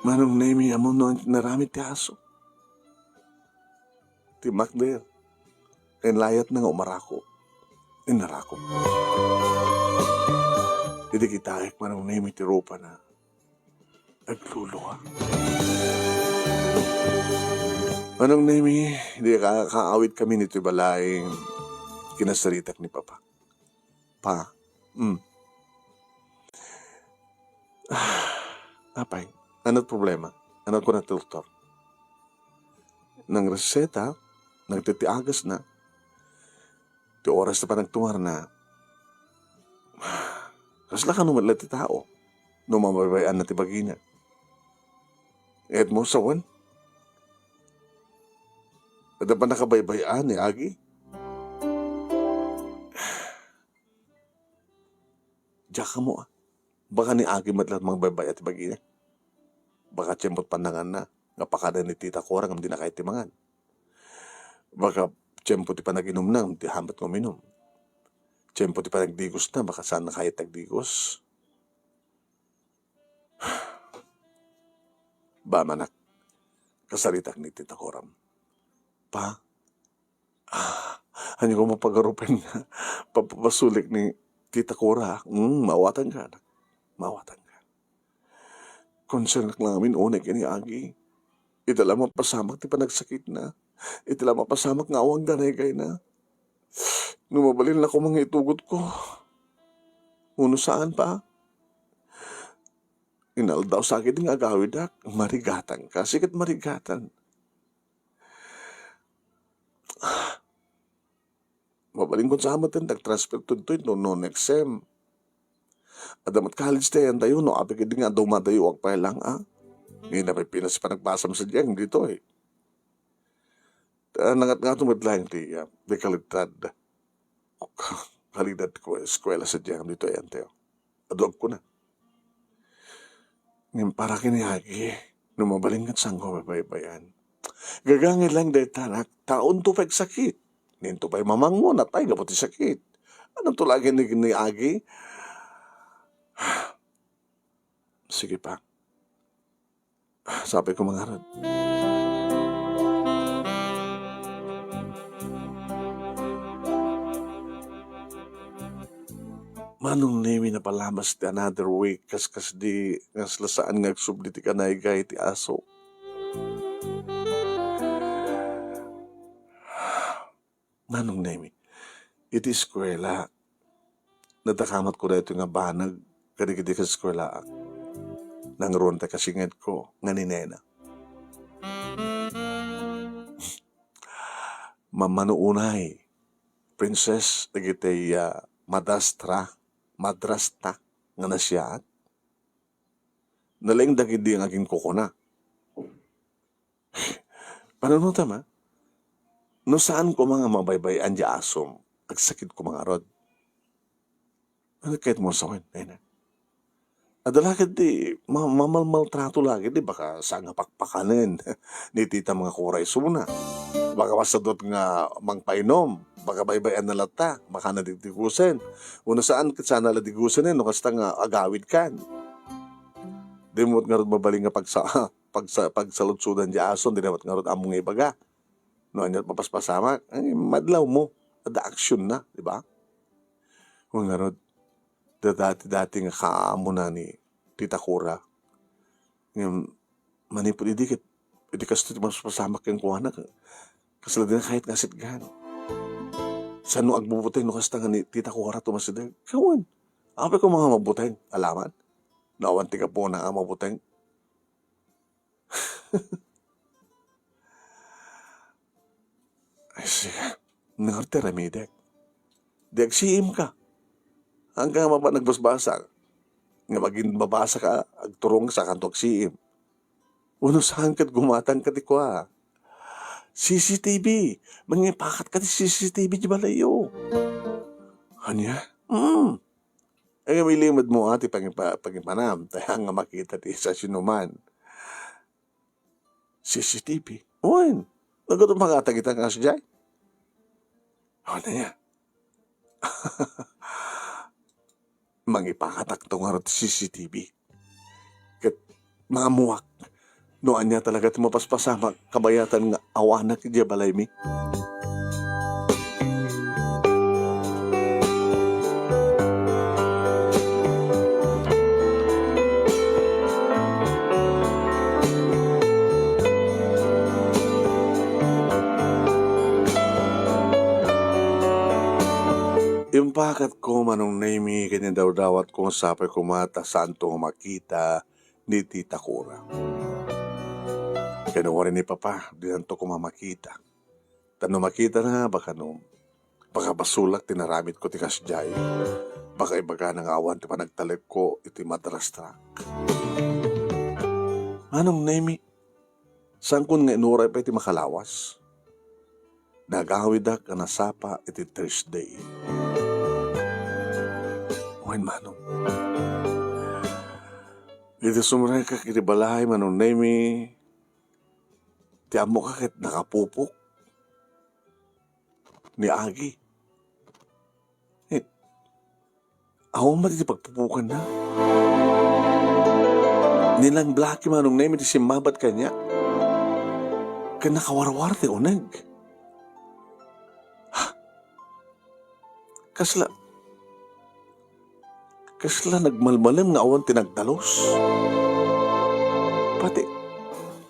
Manong Nemi, ammom no ania ti inaramid ti aso? Ti makder, inlayatna nga umarako. Inarako. Idi kitaek, Manong Nemi, ti rupana, agluluha. Manong Nemi, idi ka-, kaawidkami ditoy balay, kinasaritak ni Papa. Pa, mm. Apay, ania ti problema? Ania ti kuna ti doktor? Nangreseta, nagtitiagasna. Ti oras ti panagtumarna, kasla kano met la ti tao no mabaybay-anna ti bagina. Ket mo sawen? Adda pannakabaybay-an ni Agi? Diak ammo, a. Baka ni Agi met la mangbaybay-a ti bagina. Baka tiempo ti pannanganna nga pakada ni Tita Cora ngem dina kayat ti mangan. Baka tiempo ti panaginumna ngem di hamat nga uminum. Tiempo ti panagdigosna, baka saanna kayat ti agdigos. Ba, manak, kasaritak ni Tita Coram. Pa, ah, ania koma pagarupen nga papapasulik ni Tita Cora? Hmm, maawatanka, anak. Maawatanka. Concern-ak la ngamin unay ken ni Agi. Ita la mapasamak ti panagsakitna. Ita la mapasamak nga awan ganaygayna. No mabalin la koma nga itugotko. Wenno saan, Pa? Inaldaw sa ket nga agawidak, marigatanka, sika ti marigatan. Mabalin kon sa met ti agtransfer ditoy no, no next sem. Adda met college ti ayantayo, no apay ketdi nga dumadayoak pay lang, a? Ngem napipinas ti panagbasam sadiay ditoy. Ta nangatngato met laeng ti, ah, ti kalidad. Kalidad ko eskuela sadiay ditoy, Auntie. Adu a kuna. Ngem para ken ni Agi, no mabalin ket saanko a baybay-an. Gagangay laeng dayta, anak, ta unto pay agsakit. Ninto pay mamangmo, natay gapu ti sakit. Anonto laeng ni, ni Agi? Sige pa. Sapay ko mangarud. Manong Nemi, napalabas ti another week, kas, kasdi, nga saan nga agsubli ti kanaygay ti aso. Manong Nemi, iti eskuela, nadakamatko daytoy nga banag kadagiti kaeskuelaak. Nangruna ti kasingedko nga ni Nena. Mammano unay, princess dagiti, ah, madrastra, madrasta nga nasayaat. Nalaing dagiti nga aginkukuna. Panunotam, a? No saan koma nga mabaybay-an ti asom, agsakit koma ngarud. Ano kayat mo sawen, Nena? Adda la ketdi ma-, mamalmaltrato la ketdi, baka saan nga pakpakanen ni tita nga kura isuna. Baka masadot nga mangpainom, baka baybay-an na latta, baka nadikdikusen. Wenno saan ket saan a la dikusen, no kasta nga agawidkan. Di mo ngarud mabalin nga pagsa-, pagsa-, pagsaludsodan ti aso, di na met ngarud ammo nga ibaga. No ania ti mapaspasamak, ay, madlawmo. Adda aksionna, di ba? Wen ngarud, da-, dati-dati nga kaamona ni Tita Cora. Ngem, manipud idi ket, idi kastoy ti mapaspasamak kenkuana, ka-, kasla dina kayat nga asitgan. Saan no agbubuteng no kasta nga ni Tita Cora ti umasideg? Kawan, apay ko nga mabuteng, alaman? No awan ti gapuna nga mabuteng. Ay, sige. Ngarud ti aramidek. Di agsiimka. Haanka nga mapa-, nagbasbasa. Nga maginbabasaka, agturong sakanto agsiim. Wenno saan ket gumatangka ti kua. C C T V. Mangipakatka ti C C T V ti balayyo. Ania? Mm. Ay, nga ilimed mo, a, ti pangipa-, pangipanam, ta haanka nga makita ti sasinoman. C C T V? Wen, naggato makatagita nga sadiay? Awan aya. Mangipakatakto ngarud ti C C T V. Ket maammuak no ania talaga ti mapaspasamak kabayatan nga awanak idiay balaymi. Impakatko, Manong Nemi, ken indawdawatko, sapay koma ta saanto nga makita ni Tita Cora. Ken uray ni Papa, dinanto koma makita. Ta no makitana, baka no, baka basolak ti naramidko ti kasdiay. Baka ibagana nga awan ti panagtalekko iti madrastrak. Manong Nemi, saankon nga inuray pay ti makalawas. Nagawidak a nasapa iti Thursday. Wen, Manong. Iti sumrekak iti balay, Manong Nemi, ti ammoka ket nakapupok ni Agi. Eh, awan met iti pagpupukanna. Ni Nang Blackie, Manong Nemi, ti simmabat kaniak. Ken nakawarwar ti uneg. Ha? Kasla, kasla nagmalmalem nga awan ti nagdalus. Pati,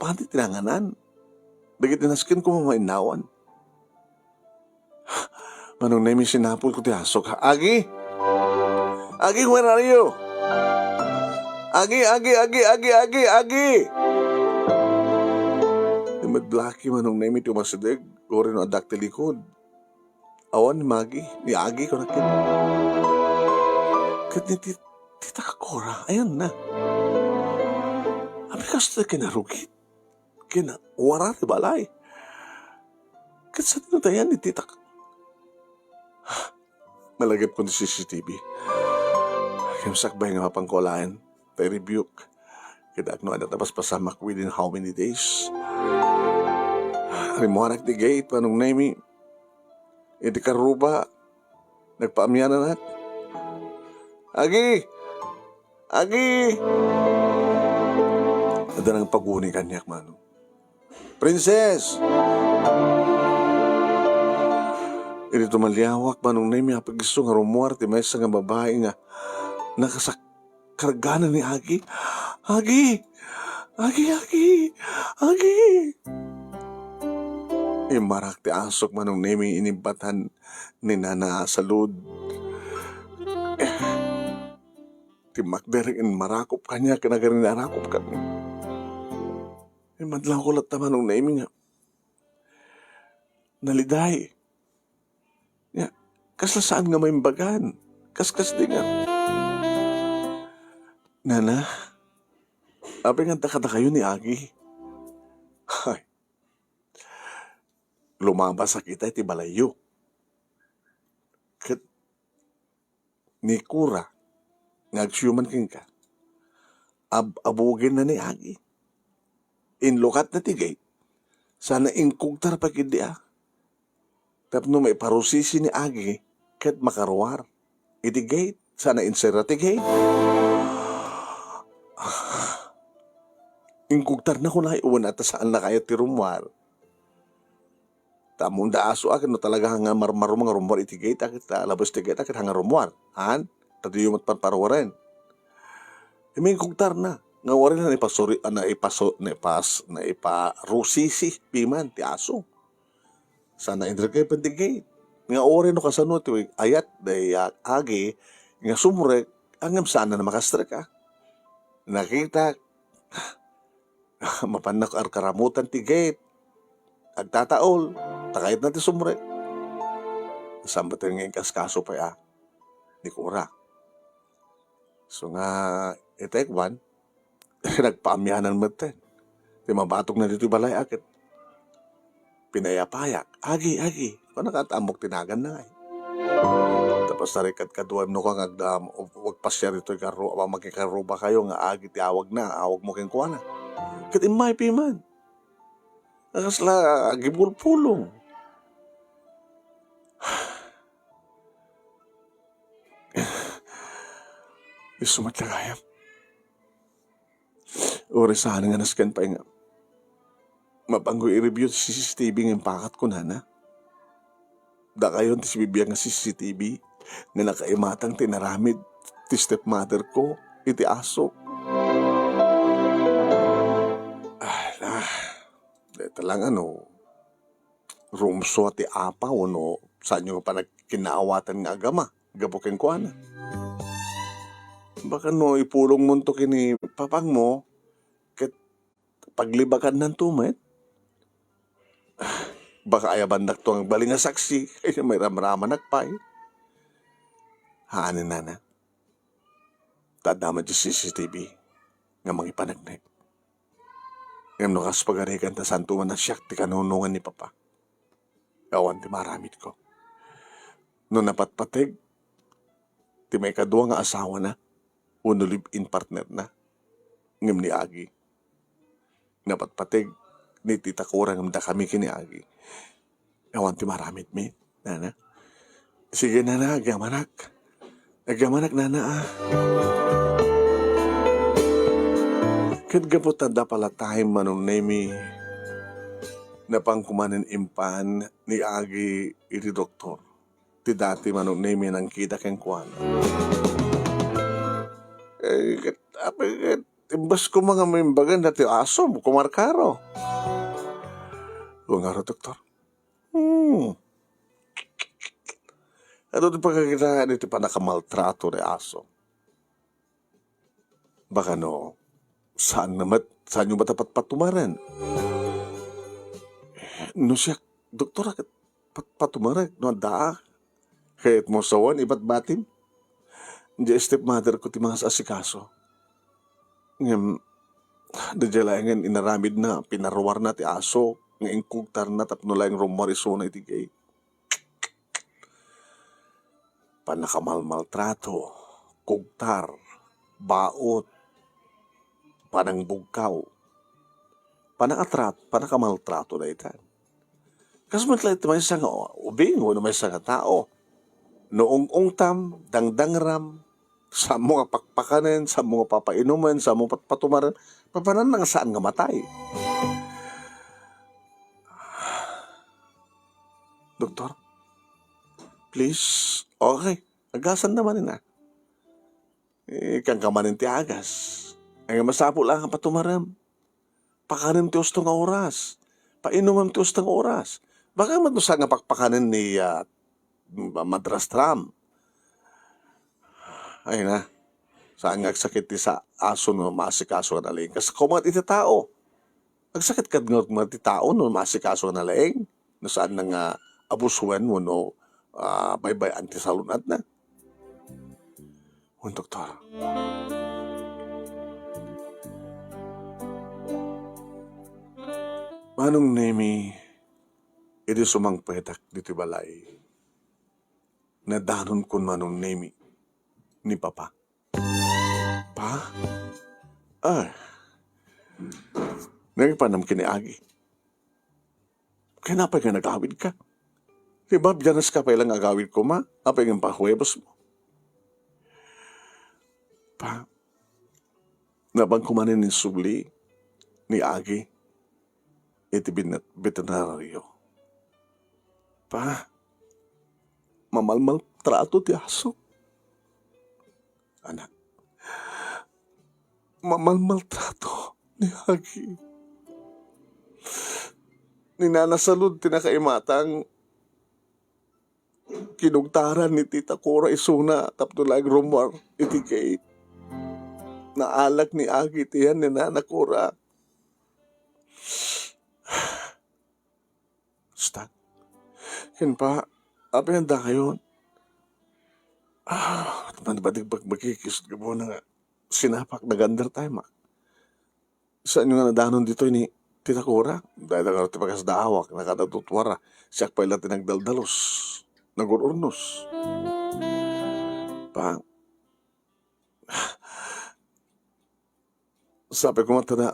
pati ti nanganan. Dagiti nasken ko mamainnawan. Manong Nemi, sinapulko ti asok. Agi! Agi, where are you? Agi, Agi, Agi, Agi, Agi, Agi! Ni Mad Blackie, Manong Nemi, ti umasideg. Uray no addak ti likod. Awan ni Magi, ni Agi, kunak ket. Ket ni Tit-, Tita Cora, ayanna. Apay Kasta kinarugit, kinawara ti balay. Ket sadino tayan iti tak-, nalagipkon ti C C T V. Ngem sakbay nga mapanko alaen, ta i-rebuke. Ket agno adda ta paspasamak within how many days? Rimmuarak ti gate, Manong Nemi. Iti karruba, nagpaamiananak. "Agi! Agi!" Adda nang paguni kaniak, Manong. "Princess!" Idi tumaliawak, Manong Nemi, apay isu nga rummuar ti maysa nga babai nga nakasak-, kargana ni Agi. "Agi! Agi, Agi! Agi!" Immarak ti asok, Manong Nemi, inimbatan ni Nana a salud. Timmakder, immarakop kaniak, nagariarakop kami. Immadlawko latta, Manong Nemi, nga naliday. Nya, kasla saan nga maimbagan. Kaskasdi nga, "Nana, apay nga adda kadakayo ni Agi?" Ay, lumabasak ita iti balayyo. Ket ni Cora nga agsiuman kenka, ab-abugenna ni Agi. Inlukatna ti gate, sana inkugtar pay ketdi a. Tapno maiparusisi ni Agi ket makaruar iti gate, sana inserra ti gate. Inkugtarna, kunay, wen ata saanna kayat ti rummuar. Ta ammom da aso a, ket no talaga nga marmarum nga rummuar iti gate, a, ket ta labes ti gate, a, ket nga rummuar. Han? Ta diyo met parparuaren. Immay inkugtarna. Nga uray na naipasuri-, a, naipaso-, naipas-, naiparusisi piman ti aso. Sana inrek iti gate. Nga uray no kasano ti ayat, day, a, Agi, nga sumrek, ngem saan a makastrek, a. Nakitak, mapannak arkaramutan ti gate. Agtataol, ta kayatna ti sumrek. Saan met nga inkaskaso pay a ni Cora. So nga, ita, kuan, nagpaamianan met ten. Ti mabatogna ditoy balay a ket pinayapayak. "Agi, Agi." Kunak, ammok ti naganna ngay. Tapos tarikadkaduaem no ka nga agdam, agpasiar ditoy karru-, a, makikarruba kayo nga Agi ti awagna, awagmo kenkuana. Ket immay piman. Kasla agibulpulong. Isu met la gayam. Uray saan nga nasken pay nga mapanko i-review ti C C T V nga impakatko, nana. Dakayon ti sibibiag nga C C T V nga nakaimatang ti inaramid ti stepmother ko iti asok. Ala, dayta lang, ano, rumsua ti apa wenno saanyo nga panagkinaawatan nga agama gapu kenkuana. Baka no ipulongmonto ken ni papangmo, ket paglibakannanto met. Baka ayabandakto nga agbalin nga saksi, ket mairamramanak pay. Haan, nana. Ta adda met ti C C T V nga mangipaneknek. Ngem no kas pagarigan ta santo man a siak ti kanunongan ni Papa, awan ti maaramidko. No napatpateg ti maikadua nga asawana wenno live-in partnerna, ngem ni Agi, napatpateg ni Tita Cora ngem dakami ken ni Agi, awan ti maaramidmi, nana. Sige, nana, agyamanak. Agyamanak, nana, a. Ket gapu ta adda pala time, Manong Nemi, napanko manen impan ni Agi iti doktor. Ti dati, Manong Nemi, nangkita kenkuana. Eh, ket, apay, ket, imbes koma nga maimbagan dati asom, kumarkaro. O ngarud, doktor. Hmm. Adu ti pagkakitaan iti pannakamaltrato ni aso. Baka no, saan na met, saanyo met a patpatumaren? No siak, doktor, a ket patpatumarek no adda a. Ket mo sawen, ibatbatim. Di stepmother ko ti mangas-asikaso. Ngem, Daydiay laengen inaramidna, pinaruarna ti aso nga inkugtarna tapno laeng rummuar isuna iti gate. Panakamalmaltrato, kugtar, baot, panangbugkaw, panakatrat-, panakamaltrato daytan. Kas met la iti maysa nga ubing wenno maysa nga tao, no ung-ungtam, dangdangram, saanmo nga pakpakanen, saanmo nga papainumen, saanmo patpatumaren, papananna nga saan nga matay. Doktor, please, okay, agasan na manen, ah. Ikkanka manen ti agas. Ay, masapul a nga patumarem. Pakanem ti usto nga oras. Painumem ti usto nga oras. Baka met no saan nga pakpakanen ni, ah, ma-, madrastram. Ay na. Saan nga agsakit ti sa-, aso no maasikaso nga nalaing. Kas-, kumat iti tao. Agsakit kad nga ti tao no maasikaso nga nalaing. No saan na nga abusuen wenno, ah, baybay-an ti salun-atna. Wen, doktor. Manong Nemi, idi sumangpetak ditoy balay, nadanonkon Manong Nemi ni Papa. Pa? Ay. Nagpanam ken ni Agi. Ken apay nga nagawidka? Ti babyanas ka pay lang agawid koma, apay nga pahuwebes mo? Pa, nabanko manen insubli ni Agi iti bin-, veterinaryo. Pa, mamalmaltrato ti aso. Anak, mamalmaltrato ni Agi. Ni Nana Salud ti nakaimatang kinugtaran ni Tita Cora isuna tapno la agrummuar iti gate. Naalak ni Agi ti yan ni Nana Cora. Stan. Ken pa, apay nga adda ngayon? Ah, manbadig bagbagi, kisut gabuna nga sinapak, nag-undertime, ah. Saan nga nadanon ditoy ni Tita Cora? Dayta nga ti pakasdaawak, nakadadutwara. Siak pay la ti nagdaldalus, nagur-urnos. Pa, Sapay koma ta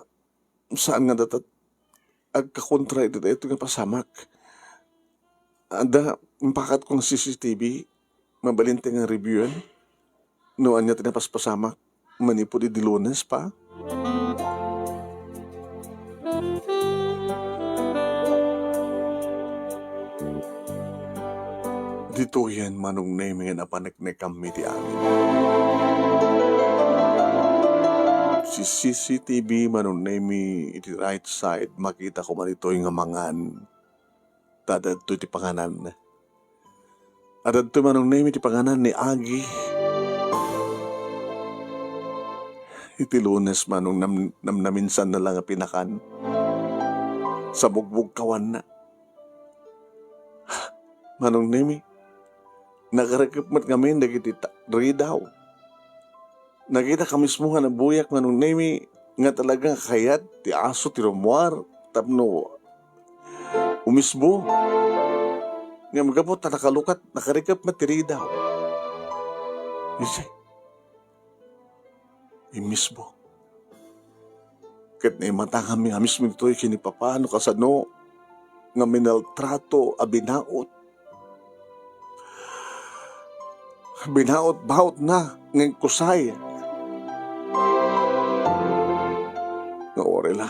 saan nga data agkakontra iti daytoy nga pasamak. Adda impakatko nga C C T V, mabalin ti nga reviewen no ania ti napaspasamak manipud idi Lunes pa. Ditoyen, Manong Nemi, nga napaneknekammi ti amin. Iti C C T V, Manong Nemi, iti right side, makita koma ditoy nga mangan. Ta adda ditoy ti panganan. Adda ditoy, Manong Nemi, ti panganan ni Agi. Iti Lunes, Manong, nam-, namnaminsan na lang a pinakan. Sa bugbugkawanna. Manong Nemi, nakarikep met ngamin dagiti ta-, ridaw. Nakitak a mismo nga nabuyak, Manong Nemi, nga talaga nga kayat ti aso ti rummuar tapno umisbo. Ngem gapu ta nakalukat, nakarikep met ti ridaw. Iti, immisbo. Ket naimatanganmi a mismo ditoy ken ni Papa no kasano nga minaltrato a binaot. Binaot-baotna nga inkusay. Nga uray la,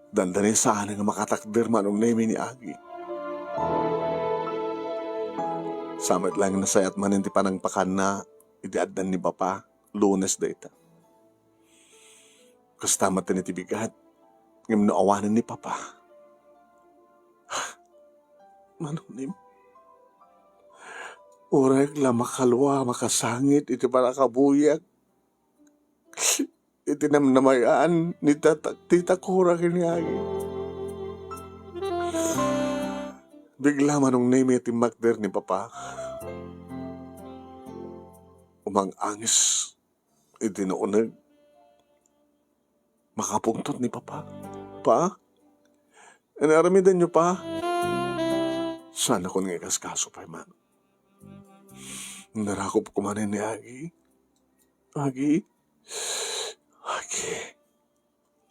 dandani saan nga makatakder, Manong Nemi, ni Agi. Sa met laeng nasayaat manen ti panangpakanna iti addan ni Papa, Lunes dayta. Kasta met ti bigat, ngem no awanen ni Papa, Manong Nemi, uray la makalua, makasangit iti pannakabuyak iti namnamayan ni tata-, Tita Cora ken ni Agi. Bigla, Manong Nemi, ti makder ni Papa. Umang-angis iti nauneg. Makapungtot ni Papa. Pa? Ania aramidenyo, Pa? Saanakon nga ikaskaso pay man. Narakop ko manen ni Agi. Agi? Agi?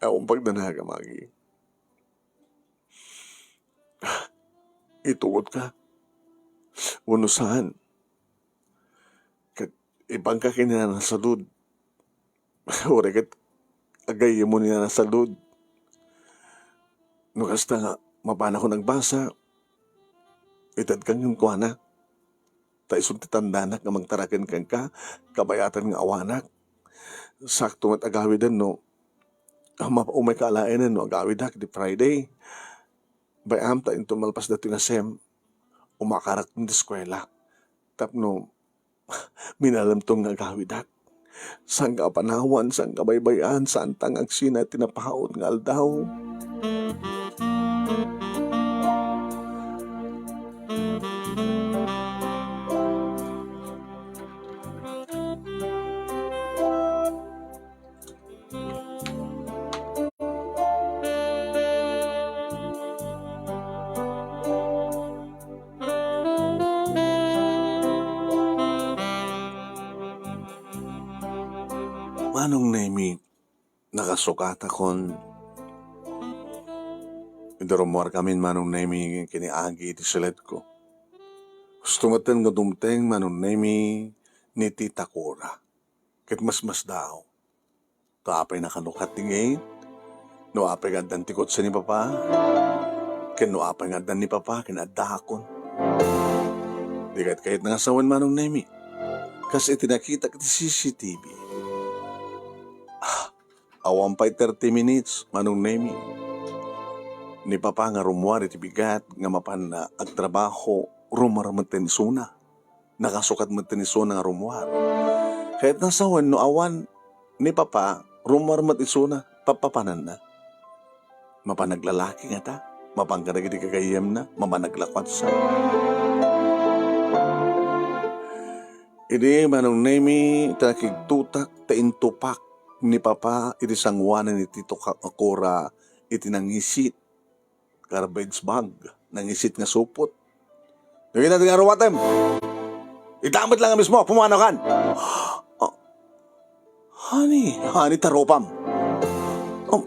Awan pagdanagam, Agi. Itugot ka? Wenno saan? Ket ipanka ken ni Nana Salud. Uray ket agayyemmo ni Nana Salud. No kasta nga, mapanakon agbasa, itedkan kenkuana. Ta isu ti tandanak nga mangtaraken kenka, kabayatan nga awanak. Sakto met agawiden no, ama, umayka alaenen no agawidak iti Friday. Bay-am ta inton malpas datoy nga sem, umakarak ti eskuela. Tapno, minalemton nga agawidak. Saan ka a panawan, saan ka a baybay-an, saanta nga agsina iti napaut nga aldaw. Manong Nemi, nakasukatakon. Idi rummuarkamin, Manong Nemi, ken ni Agi iti siledko. Husto metten nga dumteng, Manong Nemi, ni Tita Cora. Ket masmasdaaw. Ta apay nakanukat ti gate? No apay nga addan ti kotse ni Papa? Ken no apay nga addan ni Papa ken addaakon? Di ket kayatna nga sawen, Manong Nemi. Kas iti nakitak iti C C T V. Ah, awan pay thirty minutes, Manong Nemi. Ni Papa nga rummuar iti bigat nga mapan agtrabaho, rummuar metten isuna. Nakasukat metten isuna nga rummuar. Kayatna sawen no awan ni Papa, rummuar met isuna, pappapananna. Mapan aglalaki ngata, mapan kadagiti gagayyemna, mapan aglakuatsa. Idi, Manong Nemi, ta nakigtutak ta intupak ni Papa iti sangoanan ni Tita Cora iti nangisit garbage bag, nangisit nga supot. Dagita ti nga rumatem. Ita met lang mismo, pumanaw kan. Ah, honey, honey, tarupam. Um,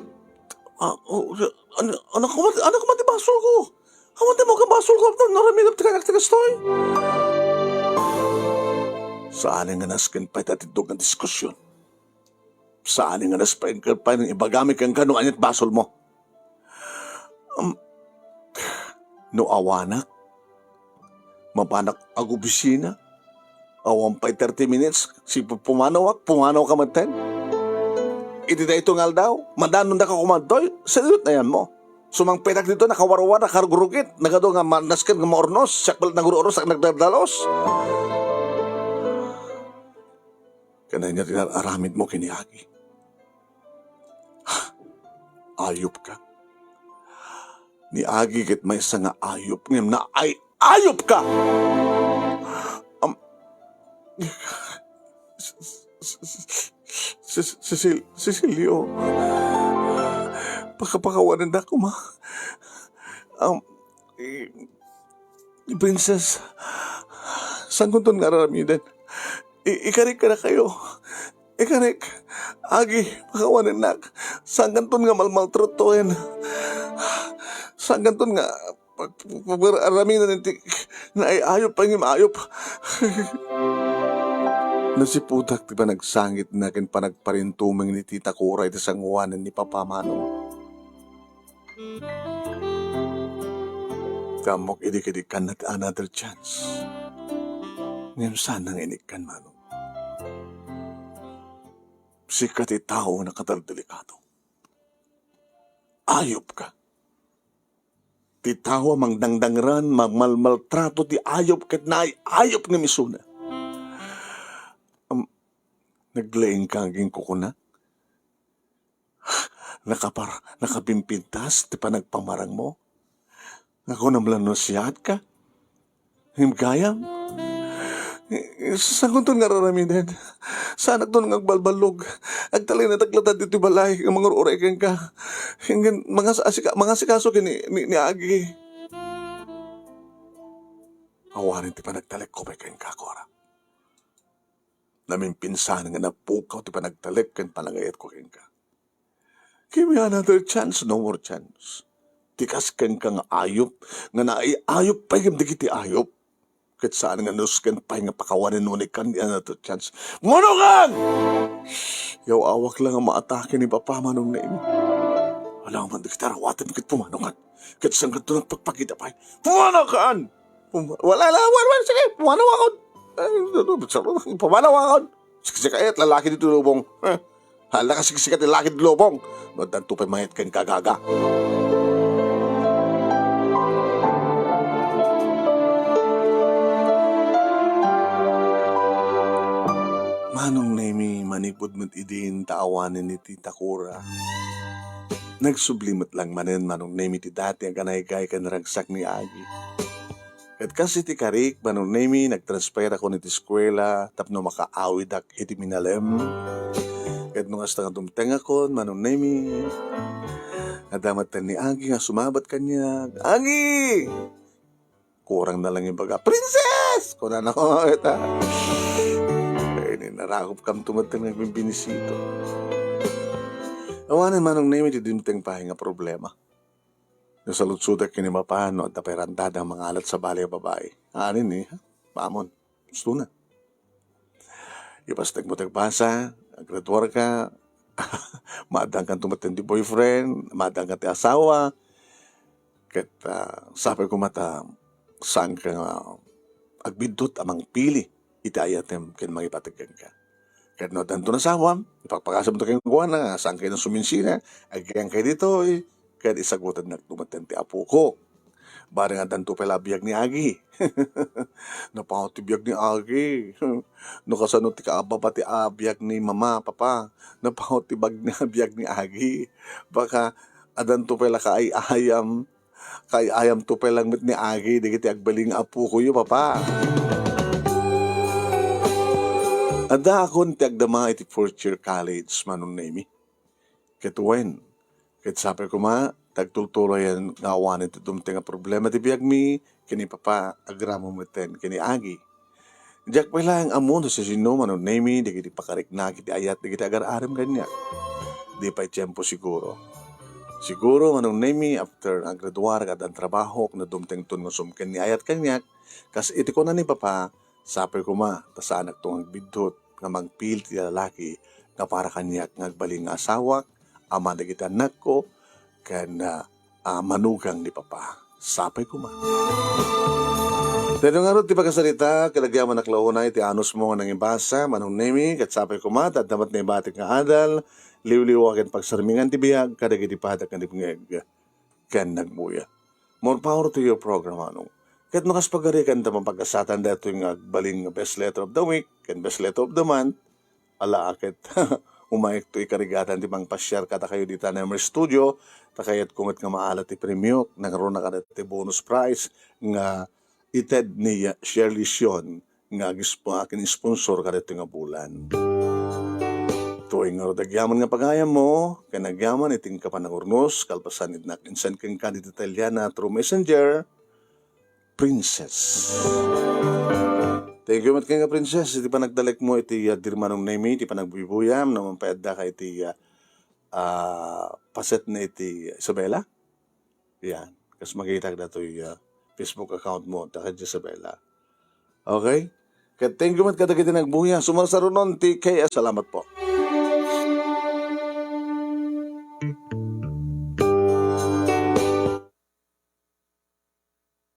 ah, oh, ano, anak ko, anak ko, ti basolko. Awan ti mo ka basolko, no, rami na ti kanak ti kastoy. Saan nga nasken pay ta tindog nga diskusyon? Saan nga nasken pay nga ibagami kenka no aniat basolmo? Um, no awanak, mapanak agobisina. Awan pay thirty minutes, si pu-, pumanawak, pumanawka metten. Iti daytoy nga aldaw, madanon daka kumantoy, saludot na yan mo. Sumangpetak dito, nakawarwar, nakarugrugit, nagadu nga ma-, nasken nga maurnos, siak balet nagruros, siak nagdadalos. Ken ania ti ar-aramidmo ken ni Agi? Ayupka. Ni Agi ket maysa nga ayup, ngem naay-ayupka! Am-, Cecil-, Cecilio, pakapakawanennak koma. Am, i-, Princess, saankonton nga ar-aramiden? I-, ikarik kadakayo. Ikarik, Agi, pakawanennak. Saankanton nga malmaltratoen. Saankanton nga pag-, pag-, pag-, aramiden ti naay-ayop pay ngem ayop. Nasipudak ti panagsangitna ken panagparintumeng ni Tita Cora iti sangoanan ni Papa Manong. Ti ammok idi ket ikkanna ti another chance. Ngem saan nga inikkan, Manong. Sika ti tao nga nakadeldelikado. Ayupka. Ti tao a mangdangdangran, mangmalmaltrato ti ayop ket naay-ayop nga misuna. Am, naglaingka aging kukunak? Nakapar-, nakapimpintas ti panagpamarangmo? Nga kunam la no siak ka? Ngem gayam, Eh, saankonton nga ar-aramiden? Saanakton nga agbalballog? Agtalinaedtak latta ditoy balay nga mangur-uray kenka. Ngem mangas-, asika-, mangasikaso ken ni, ni, ni Agi. Awanen ti panagtalekko pay kenka, Cora. Naminpinsan nga napukaw ti panagtalek ken panagayatko kenka. Give me another chance, no more chance. Ti kas kenka nga ayup, nga naiayup pay ngem dagiti ayup. Ket saan nga nusken pay nga pakawanen wenno ikan ni another chance. Pumanukan! Yaw-awak la nga maatake ni Papa, Manong Nemi. Alangan man dagiti arawatem ket pumanukan. Ket saankanto nagpakpakita pay. Pumanukan! Pum-, wala, wala, wala, wala, sige, pumanaw akon. Ay, ano, ano, pumanaw akon. Siksika ket lalaki ditoy lubong. Eh, hala ka siksika ti lalaki ditoy lubong. No addanto pay mayat kenka, gaga. Manong Nemi, manipud met idin ta awanen ni Tita Cora. Nagsubli met lang manen, Manong Nemi, ti dati a kanaygay ken ragsak ni Agi. Ket kas iti karik, Manong Nemi, nagtransferakon iti eskuela tapno makaawidak iti Minalem. Ket no kasta nga dumtengakon, Manong Nemi, adda met ni Agi nga sumabat kaniak. "Agi!" Kurang na lang ibaga, "Princess!" kunana ko, ita. Ay, ni, narakupkamto met nga agbibinisito. Awanen, Manong Nemi, ti dimteng pay nga problema. Nasaludsodak ken ni Papa no adda pay randada nga mangalat sa balay a babai. Anin ni, ha? Bamon. Gusto na. Ipastek mo ti agbasa, agraduar ka, maaddankan tumeten ti boyfriend, maaddankan ti asawa, ket, ah, sapay koma ta saan ka nga agbiddut a mangpili iti ayatem ken mangipateg kenka. Ket no addanto nasawam, ipakpakasam to kenkuana nga saan kayo nga suminsina, agyangkay ditoy, ket isagutennak tumeten ti apoko. Bareng addanto pay la biag ni Agi. Napaut ti biag ni Agi. No kasano ti kaababa ti a biag ni Mama, Papa. Napaut ti bag ni, biag ni Agi. Baka addanto pay la kaay-ayam. Kaay-ayamto pay lang met ni Agi dagiti agbalin nga apokoyo, Papa. Addaakon ti agdama iti fourth year college, Manong Nemi. Ket wen, ket sapay koma, tagtultuloyan nga awanen ti dumteng a problema ti biagmi, ken ni Papa agraman metten ken ni Agi. Diak pay laeng ammo no sisino, Manong Nemi, dagiti pakariknak iti ayat dagiti agar-arem kaniak. Di pay tiempo siguro. Siguro, Manong Nemi, after nga agraduar ket addan trabahok, no dumtengton nga sumken ni ayat kaniak, kas iti kuna ni Papa, sapay koma, ta saanakto nga agbiddut nga mangpili ti lalaki nga para kaniak nga agbalin nga asawak, ama dagiti annakko, ken, ah, ah, manugang ni Papa. Sapay koma. Daytoy ngarud ti pakasarita, ket agyamanak la unay ti anusmo nga nangibasa, Manong Nemi, ket sapay koma, ta adda met naibatik nga adal, liwliwa ken pagsarmingan ti biag kadagiti padak nga dimngeg ken nagbuya. More power to your program, Manong. Ket no kas pagarikan ta mapagasatan daytoy nga agbalin nga best letter of the week ken best letter of the month, ala ket umayekto ikarigatan ti mangpasiar kadakayo dita Nemer Studio, ta kayatko met nga maalat ti premiok, nangruna kadagiti bonus prize nga ited ni Shirley Sion nga agis-, akin-sponsor kadagiti nga bulan. Tuay ngarud agyaman nga pagayammo, ken agyaman iti inka panangurnos, kalpasan, innak insend kenka iti Italiana through Messenger, Princess. Thank you met kenka, Princess, iti panagtalekmo iti, ah, Dear Manong Nemi, iti panagbuybuyam, no man pay addaka iti, ah, ah, paset na iti Isabela. Yan. Kas makitak datoy, ah, Facebook account mo, ta ken Isabela. Okay? Ket thank you met kadagiti nagbuya. Sumarsarunon ti K S. Salamat po.